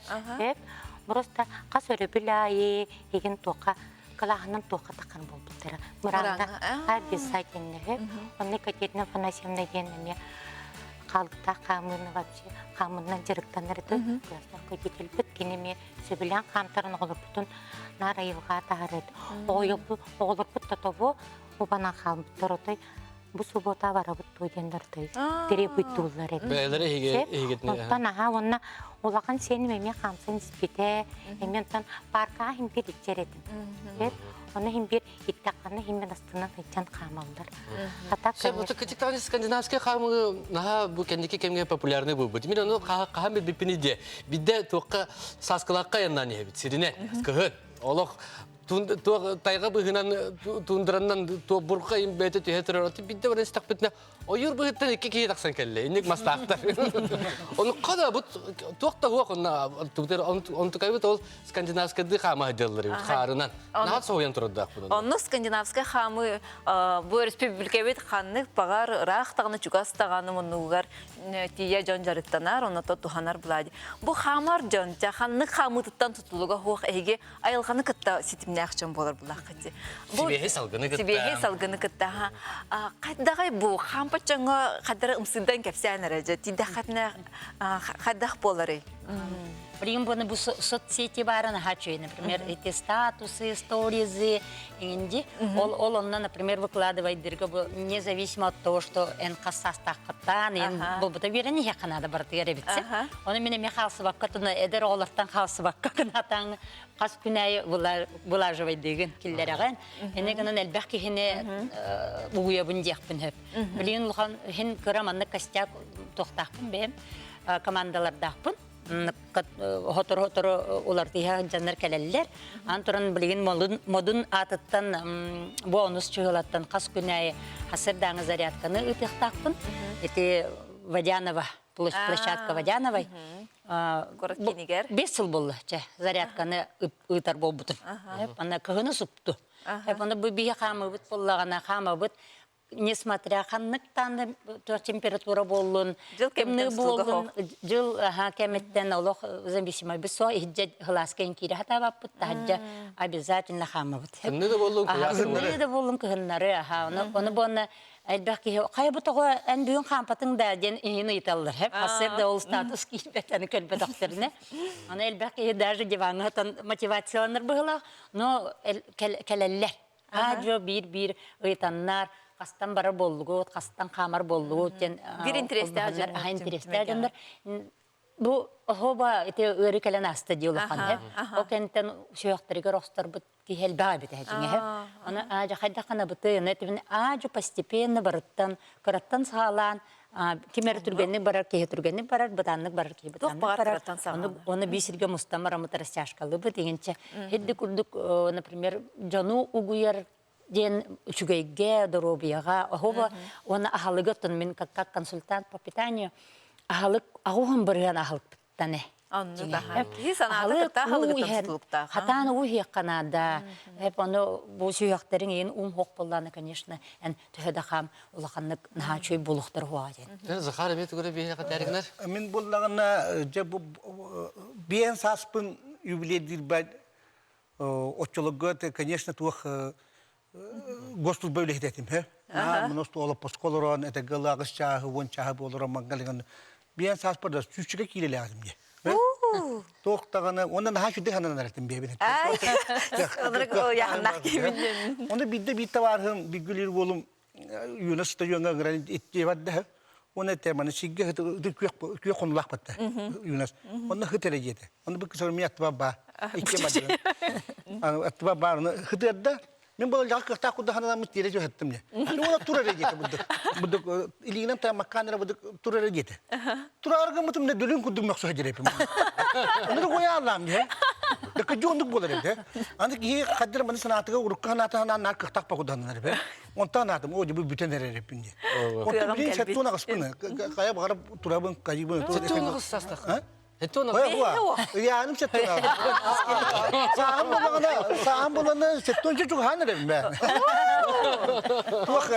Просто хас өрөбүл аайы игин туохха кылааһынан туохха таххан буолбуттара. Мыраҥҥа обязательно. Онно Екатерина Афанасьевна диэн эмиэ хаалыктаах хаамыыны вообще хаамыынан дьарыктанар этэ. Классный руководительбит кини эмиэ сөбүлээн хаамтаран оҕолорбутун наар айылҕа таһарыт. Оҕолорбут тотобу убанан хаалбыттар отой бу суббота барабыт дуо диэн дартай требуйдууллар эбит. Бэйэлэрэ иһигитинэ. Онтон аха уонна улахан сиэним эмиэ хаамсан испитэ. Эмиэ онтон паркаҕа иһин бир иччэр этим. Ону иһин бир иттэххана иһин мен астынан сылдьан хаамаллар. А так, конечно. Кытыктаҕын скандинавскай хаамыы наһаа бу кэнники кэмҥэ популярный буолбут. Мин ону хаһан билбиппин идиэ. Бидде туохха сааскылаахха айаннаан иһэбит сиринэн кыһын. Олох тайга быһынан тундраннан бурка им бэйэтэ түһэ турар. Бидде баран истэхпитинэ ойуур быһыттан икки киһи тахсан кэллэ. Инник мастаахтар. Ону хада бу туох да хуох онна онтукайбыт ол скандинавскайды хаама дьаллар хаарынан. Наһаа соһуйан турардаахпын. Онно скандинавскай хаамыы бу өрөспүүбүлүкэбит ханнык баҕар ыраах даҕаны чугас даҕаны муннугар тиийэ дьон дьарыктанар, онно туһанар буолаа Бу хаамар дьон дьэ ханнык хаамыытыттан тутулуга суох эһиги айылҕаны кытта ситимнээх дьон буолар булааххыт. Сибиэһи салгыны кытта. Сибиэһи салгыны кытта. Хайдаҕай бу хаампат дьоҥҥо хаддара ымсыырдан кэпсээн эрэ дьэ тиийдэххитинэ хайдах буоларый? Билигин буны бу соцсети баарын аһаа например, эти статусы, сторизы, инди. Ол, ол онно, например, выкладывайдырга бу независимо от того, что эн хассаастааххыттаан, эн булбута биэрэн иһиэххэ наада барытыгар эбитсэ. Оны мен эми хаалсыбакка туна эдэр оҕолортон хаалсыбакка гынатаң хас күн аайы вылаживайдыгын киллэрэҕин. Эне гынан элбэх киһини угуйабын диэхпин хөп. Билигин улахан хин кыра маннык костяк туохтаахпын бэйэм командалардаахпын. Хотору-хотору улартыйа дьоннор кэлэллэр. Ан туран билигин модун аатыттан бонус чыһылаттан хас күн аайы хасырдааҥы зарядканы ыытыахтаахпын. Ити Водянова, площадка Водяновой. Город киинигэр. Бес сыл буолла, чэ, зарядканы ыытар буолбутум. Аны кыһыны супту. Аны бу биһи хаамыбыт буоллаҕына, хаамабыт несмотря ханнык дааны температура буоллун, тымныы буоллун, дьыл кэмиттэн олох зависимый бисо иһдьэ хылааска киирэ хатаабаппыт, таһырдьа обязательно хаамабыт. Тымныы да буоллун, кыһыннары. Тымныы да буоллун, кыһыннары, аха. Ону, ону буонна Элбэх киһи хайа бу тоҕо эн бүгүн хаампатыҥ да диэн иһин ыйыталлар. Хасыр да ол статус киирбэт аны көрбөтөхтөрүнэ. Аны элбэх киһи даже диваҥҥа сытан мотивацияланар быһыылаах, но кэлэллэр. Аа-дьуо биир-биир ыйытаннар, хастан барар буоллугут, хастан хаамар буоллугут диэн Бир интэриэстээх дьон. Аха интэриэстээх дьоннор. Бу оһоба ити ыарыы кэлэн ааста дии улахан һэ. Ол кэнниттэн сүһүөхтэригэр охсторбут киһи элбэх эбит этиҥ эһэ. Аны аадьа хайдах гынабытый, аны этибин аадьа постепенно барыттан, кыраттан саҕалаан ким эрэ түргэнник барар киһи түргэнник барар, бытааннык барар киһи бытааннык барар. Ону, ону биир сиргэ мустан бараммыт растяжкалыыбыт иҥинчэ. Хидди курдук, например, дьону угуйар диэн үчүгэйгэ, доруобуйаҕа, оһоба уонна аһалыгы оттон мин как консультант по питанию аһалык аҕуһун бырыһан аһалыкпыттан э. Онну даһа. Киһи санаата кытта аһалыгыттан тутулуктаах. Хатаан уу иһиэххэ наада. Эп ону бу сүһүөхтэриҥ иин ум хоқ боллаана, конечно, эн төһө да хаам улаханнык наһаа үчүгэй буолуохтар хуаҕа диэн. Захар эмиэ тугу эрэ биһиэхэ тээригинэр? Мин буллаҕына дьэ бу биэн сааспын юбилейдиирбэр оччолорго конечно туох госслужба үлэһитэ этим һэ мын олоппоско олорон этэргэ ылааҕыс чааһы уон чааһы буолорон мангалыган биэн сааспар да сүүсчэкэ киилэлээҕим дии туох даҕаны уонна наһаа үчүгэй сананар этим биэбин Оны биирдэ биир табаарыһым билгилиир уолум юна стадионга ыҥыран иттиэбэр да уонна этэ маны сиргэ күөх хонуулаах батта юнас онно хыт эрэ диэтэ онно бу кысыр ми аттыба баа икки бардым аттыба баар оны хытыарда мин була лаҕа кыахтаах курдаханаламмыт тиэрэ түһэттим не уона тур эрэ диэтэ буддук буддук илиинэн таамаккаан эрэ буддук тур эрэ диэтэ Турааргыммытым да дүлүн курдук мөхсө дьирэпим. Онно гояалаам дьэ. Дакы дьондук буолар эбит. Аны киһи хаддыр маны санаатыга урукку санаата санаан наар кыахтаах пакуданнар эбит. Онтон анаатым, о дьэ бу бүтэн эрэр эппин диye. Онтон билин сеттуон аҕыспын. Хайа баҕара турабын, кайыбын. Сеттуон аҕыс састах. Сеттуон аҕыс. Ыйааным сеттуон аҕыс. Сааһым булаҕына, сааһым булана сеттуон чугаһаан эрэбин бэ. Туох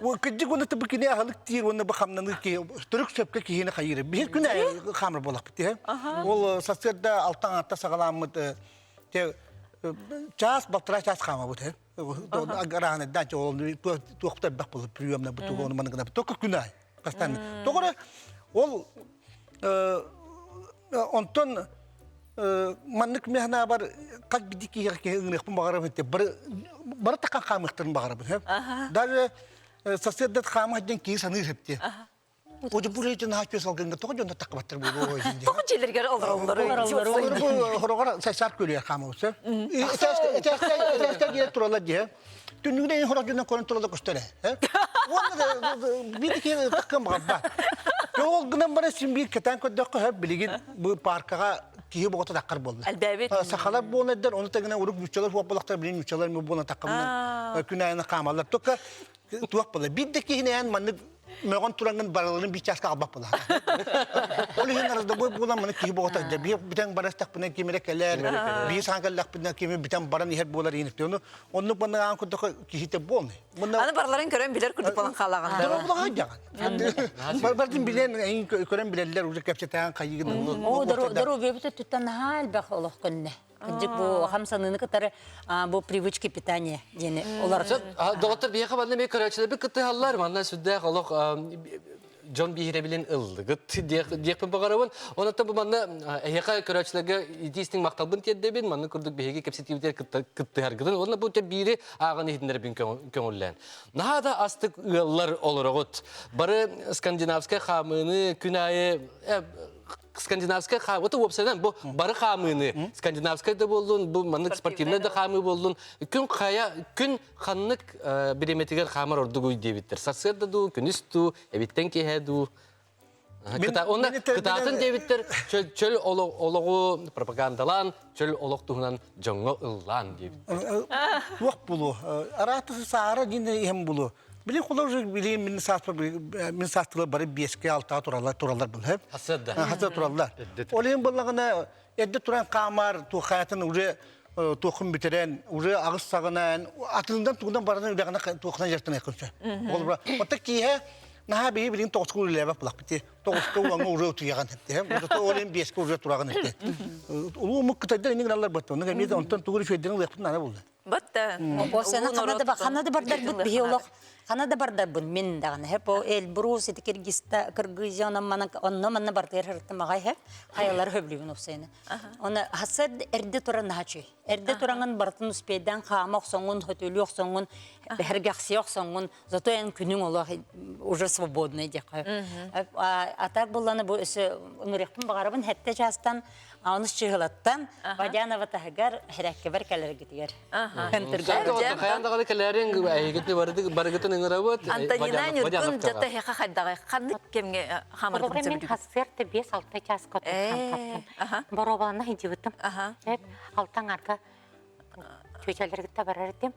Кырдьык уонна бу кини аһылык диир уонна бу хамнаныы киһи төрүк сөпкө киһини хайыыр. Биир күн хаамар буолахпыт тиһэ. Ол сарсыарда алтан атта саҕаламмыт те час балтараа час хаамабыт э. Агарааны да ол туохта бэх болу приемна бу тугу оны гына только күн ай. Постоянно. Тоҕо ол онтон маннык механабар как биди киһи киһи ыҥырыахпын баҕарабын бары бары такан хаамыахтарын баҕарабын даже сарсыарда хаама диэн киһи саныыр хэпти Уже бу рейти наһаа күөс алгынга тоҕо дьонно таххабаттар буолуо Тоҕо дьиэлэригэр олороллор Хорогор сайсар күлүөр хаамабыт этээстэй диэн туралар дии түннүгүнэн хорох дьоннон көрөн туралар көстөр ээ уонна биир киһи таккан баҕарбат ол гынан баран син биир кэтээн көрдөххө билигин бу паркаҕа киһи боҕото таххар буолла. Элбээбит. Сахалар буолан ону тэҥинэ урук нууччалар хуоппалахтар билин нууччалар ми буолан таххамынан күн айана хаамаллар. Только туох буолла. Биир да киһинээн маннык мөҕөн тураҥҥын барыларын биир чааска албап буолла. Ол иһин раздобой буолан маны киһи боҕото биир бүтэн барастахпына ким эрэ кэлэр, биир саҥа кэллэхпинэ кими бүтэн баран иһэр буолар иһин. Ону оннук маннык аан курдук киһитэ буолный. Аны барыларын көрөн билэр курдук болан хаалаҕын. Бардын билэн, көрөн билэллэр, уже кэпсэтэн хайыгын. Оо, доруобуйабыт өттүттэн наһаа элбэх олох көннө. Кырдьык бу хамсаныыны кытары бу привычки питания диэни олар. Доҕоттор биһиэхэ манна эмиэ көрөөччүлэрбит кыттыһаллар. Манна сүрдээх олох дьон биһирэбилин ыллыгыт диэхпин баҕарабын. Онон бу манна эһиэхэ көрөөччүлэргэ итии-истиҥ махталбын тиэрдэбин. Манна курдук биһиги кэпсэтиибитигэр кыттыһаргытын уонна бу биири ааҕан иһитиннэрбин көҥүллээн. Наһаа да астык ыаллар олороҕут. Бары скандинавскай хаамыыны күн аайы скандинавскай хаамыы, это уопсайынан бу бары хаамыыны скандинавскай да буоллун, бу маннык спортивнай да хаамыы буоллун, күн хайа күн ханнык бириэмэтигэр хаамар ордугуй диэбиттэр. Сарсыарда дуу, күнүс дуу, эбиттэн киэһэ дуу. Онно кытаатын диэбиттэр чөл олоҕу пропагандалаан, чөл олох туһунан дьоҥҥо ыллаан диэбиттэр. Туох булу? Арааты саара диэн иһэн булу. Били холор били мин сааспар мин саастылар бары биэске алтаға тураллар тураллар был. Хасырда. Хасыр тураллар. Ол иһин буллаҕына эрдэ туран хаамар туохаатын уже туохун бүтэрэн уже аҕыс саҕынан атыылдан тугунан баран үлэҕинэ туохунан дьарыктаныаххын сөп. Ол оттон киэһэ наһаа биһи билигин тоҕуска үлэлээбэт булахпыт тоҕуска уоҥҥа уже утуйаҕын эттэ ол иһин биэскэ уже тураҕын эттэ улуу омук кытайдар инник гыналлар баттоннук эмиэ онтон тугу үчүгэйдэрин ылыахпытын наада булла. Бат Осена хана да хана да бардарбыт биһи олох хана да бардарбын мин даҕаны хеп о Эльбрус ити Киргизта Кыргызия онон манна онно манна бартыгар һырыттым аҕай хеп хайалары хөблүүбүн опсайны. Оны хасар эрде туран наһачүй. Эрде тураҥын барытын успейдаан хаама охсоҥҥун, хөтөлүү охсоҥҥун, бэһэргэхсийэ охсоҥҥун, зато эн күнүҥ олох уже свободный диэххэ. А так булланы бу өссө ыҥырыахпын баҕарабын хэттэ чаастан онус чыһылаттан Водянова таһыгар хэрээккэбэр кэлэргитигэр. Хайаан даҕаны кэлээриҥ эһигитин барыгытын ыҥырабыт. Антонина Ньургун дьата эһиэхэ хайдаҕай ханнык кэмҥэ хаамаргын Мин хассыарта 5-6 чааска турхан Боруобалана сылдьыбытым. Алтан арга чүөчэлэргитте барар этим.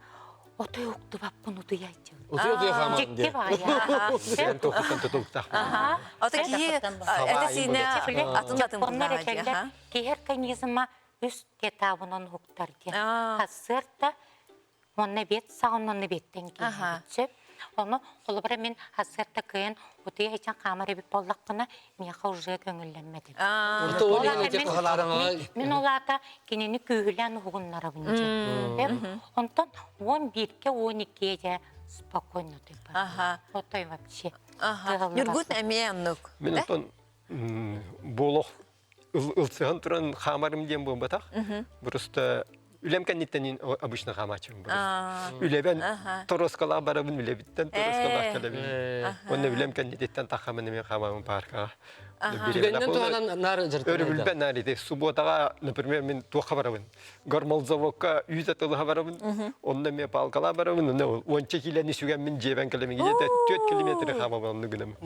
Отой уктубаппын утуйайчым. Утуй-утуй хааман Дьикти баҕайы. Сен тохтан тутултах. Ото киһи этэ-сиинэ атын атын Оннор этэллэр, киһи организма үс этабынан уһуктар диэн. Хассыарта Уонна бет саҕан уонна беттэн киирбит сөп. Ону холобура мин сарсыарда кыайан утуйа ичэн хаамар эбит буоллахпына, миэхэ уже көҥүллэммэтим. Мин ол аата кинини күүһүлээн уһугуннарабын дьэ. Онтон 11-ке 12-ге дьэ спокойно утуйбар. Отой вообще. Ньургут эмиэ оннук. Мин онтон буолох ылсыһан туран хаамарым диэн буолбатах. Просто үлэм кэнниттэн обычно хаамааччыбын Үлэбэн тороскалаах барабын, үлэбиттэн тороскалаах кэлэбин. Уонна үлэм кэнниттэн таххамын эмиэ хаамабын паркаҕа. Түгэннэн туһанан наар Өрөбүлбэн наар ити субботаҕа, например, мин туохха барабын? Гормолзаводка үүт атылыһа барабын, онно эмиэ палкалаа барабын, онно уонча киилэни сүгэммин дьиэбэн кэлэмин где-то 4 километры хаамабын онну гынам.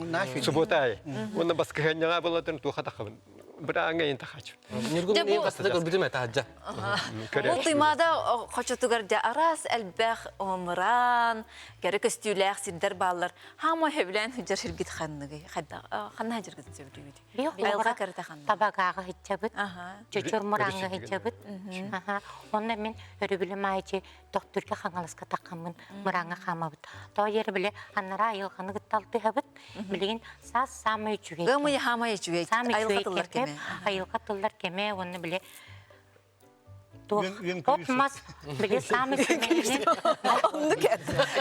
Суббота аайы. Уонна баскыһыанньаҕа буолатын туохха тахабын. Бырааҥҥа ин тахачы. Ньургун мен бастыда көрбүтүм этаһаджа. Бу Туймаада хочотугар дьэ араас элбэх мыраан, кэрэ көстүүлээх сирдэр бааллар. Хаама сөбүлээн сылдьар сиргит ханныгый? Ханна сылдьаргытын сөбүлүүгүт? Айылҕа кэрэтэ ханна? Табагааҕа сылдьабыт, Чочур Мурааҥҥа сылдьабыт. Онно мин өрөбүлүм аайы Төхтүргэ Хаҥаласка таххаммын мырааҥҥа хаамабыт. Тоҕо диэри били анараа айылҕаны кытта алтыһабыт. Билигин саас саамай үчүгэй. Ыамый хаамай үчүгэй. Айылҕа тыллар кэмэ. Айылҕа тыллар кэмэ уонна били от мас били саамай сүмэһинин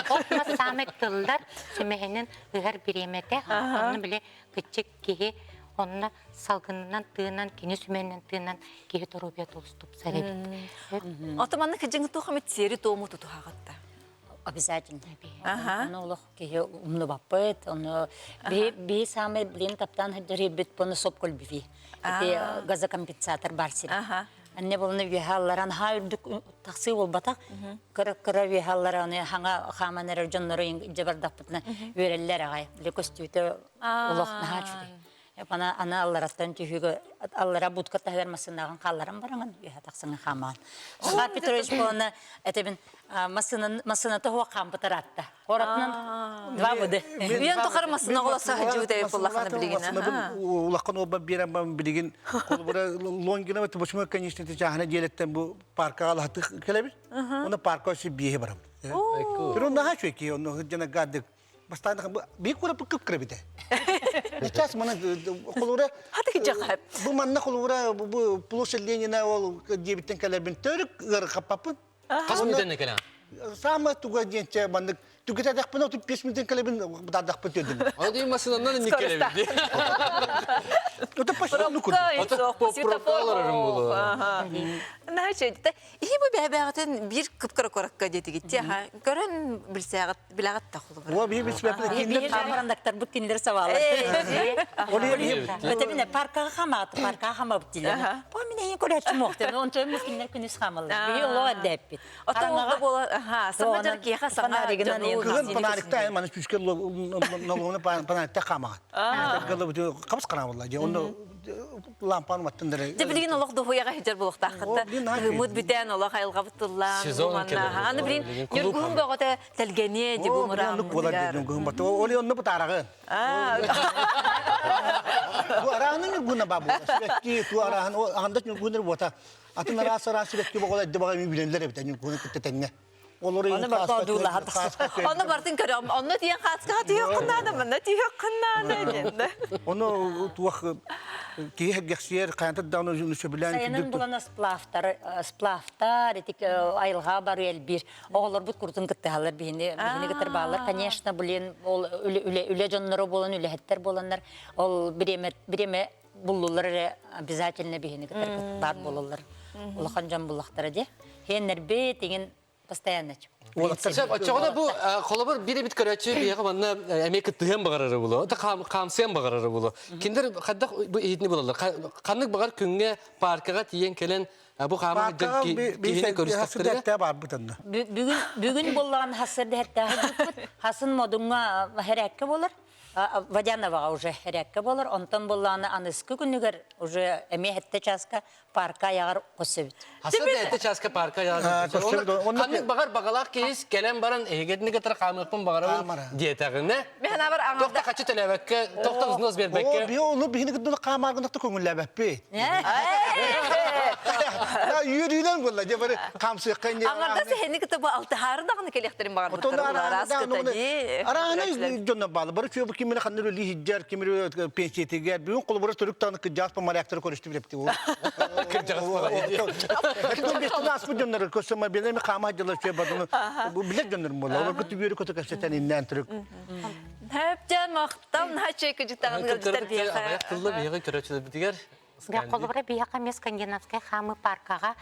от мас саамай тыллар сүмэһинин ыһар бириэмэтэ онно били кыччык киһи онно салгынынан тыынан кини сүмэнинэн тыынан киһи доруобуйата олус тупсар эбит. Ото манна кыдьыҥы туох эмит сиэри-туому тутуһаҕыт да? Обязательно. Ону олох киһи умнубаппыт. Ону би самый блин таптаан сылдьар бұны соп көлбүфи. Ити газокомпенсатор бар сир. Анне болны үөһэ алларан ха үрдүк тахсыы буолбатах. Кыра-кыра үөһэ алларан хаҥа хааман эрэр дьоннору дьабардахпытына үөрэллэр аҕай. Били көстүүтэ олох наһаа үчүгэй. Ана ана аллараттан түһүүгө аллара будка таһыгар массыынаҕын хаалларан бараҥын үөһэ тахсаҥын хаамаҕын. Захар Петрович буолана этэбин массыынан массыыната хуох хаампытар атта. Хоратынан два буды. Үйэн тухары массыына оҕолосо сылдьыбыт эбит буоллахына билигин. Улахан уолба биэрэн билигин холобура Лонгинова почему конечно чааһына диэлеттен бу паркаҕа алаһаты кэлэбит. Оны парка өссө биэһи барабыт. Pero наһаа үчүгэй онно сылдьана гадык Бастаан биир кураппыт кып-кыра битэ. Сейчас маны холура бу манна холура бу площадь Ленина ол диэбиттэн кэлэрбин төрүк ыарахаппаппын. Хас мүнүүтэн кэлэн? Самое туга диэнчэ маннык түгэтэдэхпин отут бес мүнүүтэн кэлэбин бытаардахпын төрдүм. Аны дии массыынанан инник кэлэбин. Это почти ну курдук. Пробка олорорум буолуо. Наһаа Иһи бу бэйэ-бэйэҕитин биир кып-кыра куоракка диэтигит аха көрөн билсээҕит билэҕит да холобура. Уо биһи билсибэппит кинилэр Хаамарандактарбыт кинилэр сабаалар. Өтөбүнэ паркаҕа хамаат, паркаҕа хамабыт диилэр. Бу мин эйин көрөөччүм уохтан, онтон кинилэр күнүс хаамаллар. Биһи олоо эрдээппит. Ото ол да буола, аха, саҥа дьар киэхэ саҥа дьону Кыһын фонарикта маны күскэ нолугуна фонарикта хаамаҕат. Хабыс хараабылла дьэ онно лампаны маттын Дьэ билигин олох дуһуйаҕа сылдьар буолуохтааххыт Кыһыммыт бүтэн олох айылҕабыт тыллаан аны билин ньургуһун бөҕөтө тэлгэниэ дии бу мурааммытыгар. Ол онно бутаараҕын. Бу арааны ньургуна ба буола. Сибэкки ту араан анда ньургунар буота. Атын араас араас сибэкки боҕола эдди баҕа билэллэр эбит ньургуну кытта тэҥҥэ. Олору Оны барта одуулаһа тахсар. Онно бартын көрөм. Онно тиийэн хааскаҕа тиийиэххин наада, манна тиийиэххин наада диэн. Ону туох Киһи сэргэхсийэр, хайантан даҕаны сөбүлээн Сайынын булана сплавтар, сплавтар, итик айылҕа бары элбир. Оҕолорбут курутун кыттыһаллар биһини, биһини кытар бааллар. Конечно, блин, ол үлэ, үлэ дьонноро буолан, үлэһиттэр буоланнар, ол бириэмэ, бириэмэ буллулар эрэ обязательно биһини кытар баар буолаллар. Улахан дьон буллахтара дии. Хиэннэрбит, иҥин постоянно. Оччоҕуна бу холобур биир эбит көрөөччү биһиэхэ манна эмиэ кыттыһыан баҕарара буолуо, да хаамсыан баҕарара буолуо. Кинилэр хайдах бу иһитини булаллар? Ханнык баҕар күҥҥэ паркаҕа тиийэн кэлэн бу хаама сылдьан киһини көрүстэхтэринэ барбыт онно. Бүгүн бүгүн буоллаҕын хассыр дэһэттээх хасын модуҥҥа хэрээккэ буолар. Водяноваҕа уже хэрээккэ буолар. Онтон буоллаҕына аныскы күнүгэр уже эмиэ хэттэ чааска парка айаҕар көрсөбүт. Хаса да эти чааска парка айаҕар көрсөбүт. Ханнык баҕар баҕалаах киһи кэлэн баран эһигэтини кытары хаамыахпын баҕарабын диэтэҕинэ тохта хачы төлөөбөккө, тохта взнос бербекке. Оо, ону биһини кытта хаамааргынахта көҥүллээбэппит. Үөрүүнэн буолла, дьэ бары хаамсыахха инде. Аңардас эһини кытта бу алтыһаары даҕаны кэлиэхтэрин баҕарбыттар улараас кыта дии. Арааны дьонно баалы. Бары чүө бу кимини ханныр өлі хиджар, кимири пенсиятигер. Бүгүн холобура төрүк таны кыджаас по моряктары көрүстү билепти. Кырдьаҕас Этин бестен аспыт дьоннору көссөмө билеми хаама дьылы чүө бадыны бу билер дьоннорум буолла. Олорго түбүөрү көтө кэпсэтэн иннээн төрүк. Хэптен махтал наһаа кыжытаҕын ыалдьыттар биһиэхэ. Аҕыйах тылла биһиэхэ көрөөччүлэрбитигэр Холобура биһиэхэ эмиэ скандинавскай хаамыы паркаҕа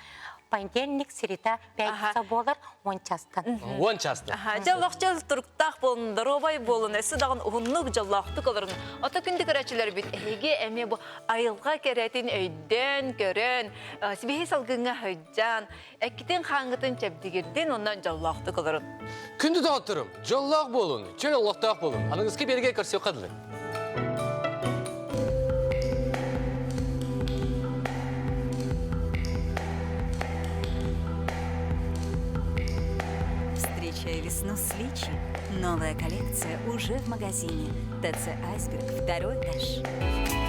понедельник, среда, пятница буолар уон чаастан. Уон чаастан. Дьоллоох дьол туруктаах буолун, доруобай буолун, өссө даҕаны уһуннук дьоллоохтук олорун. Ото күндү көрөөччүлэрбит эһиги эмиэ бу айылҕа кэрэтин өйдөөн, көрөн, сибиһи салгыҥҥа сылдьан, эккитин хааҥҥытын чэбдигирдин уонна дьоллоохтук олорун. Күндү доҕотторум, дьоллоох буолун, чөл олохтоох буолун. Аныгыскы биэригэ көрсүөххэ дылы. Встречай весну с Личи. Новая коллекция уже в магазине. ТЦ «Айсберг», второй этаж.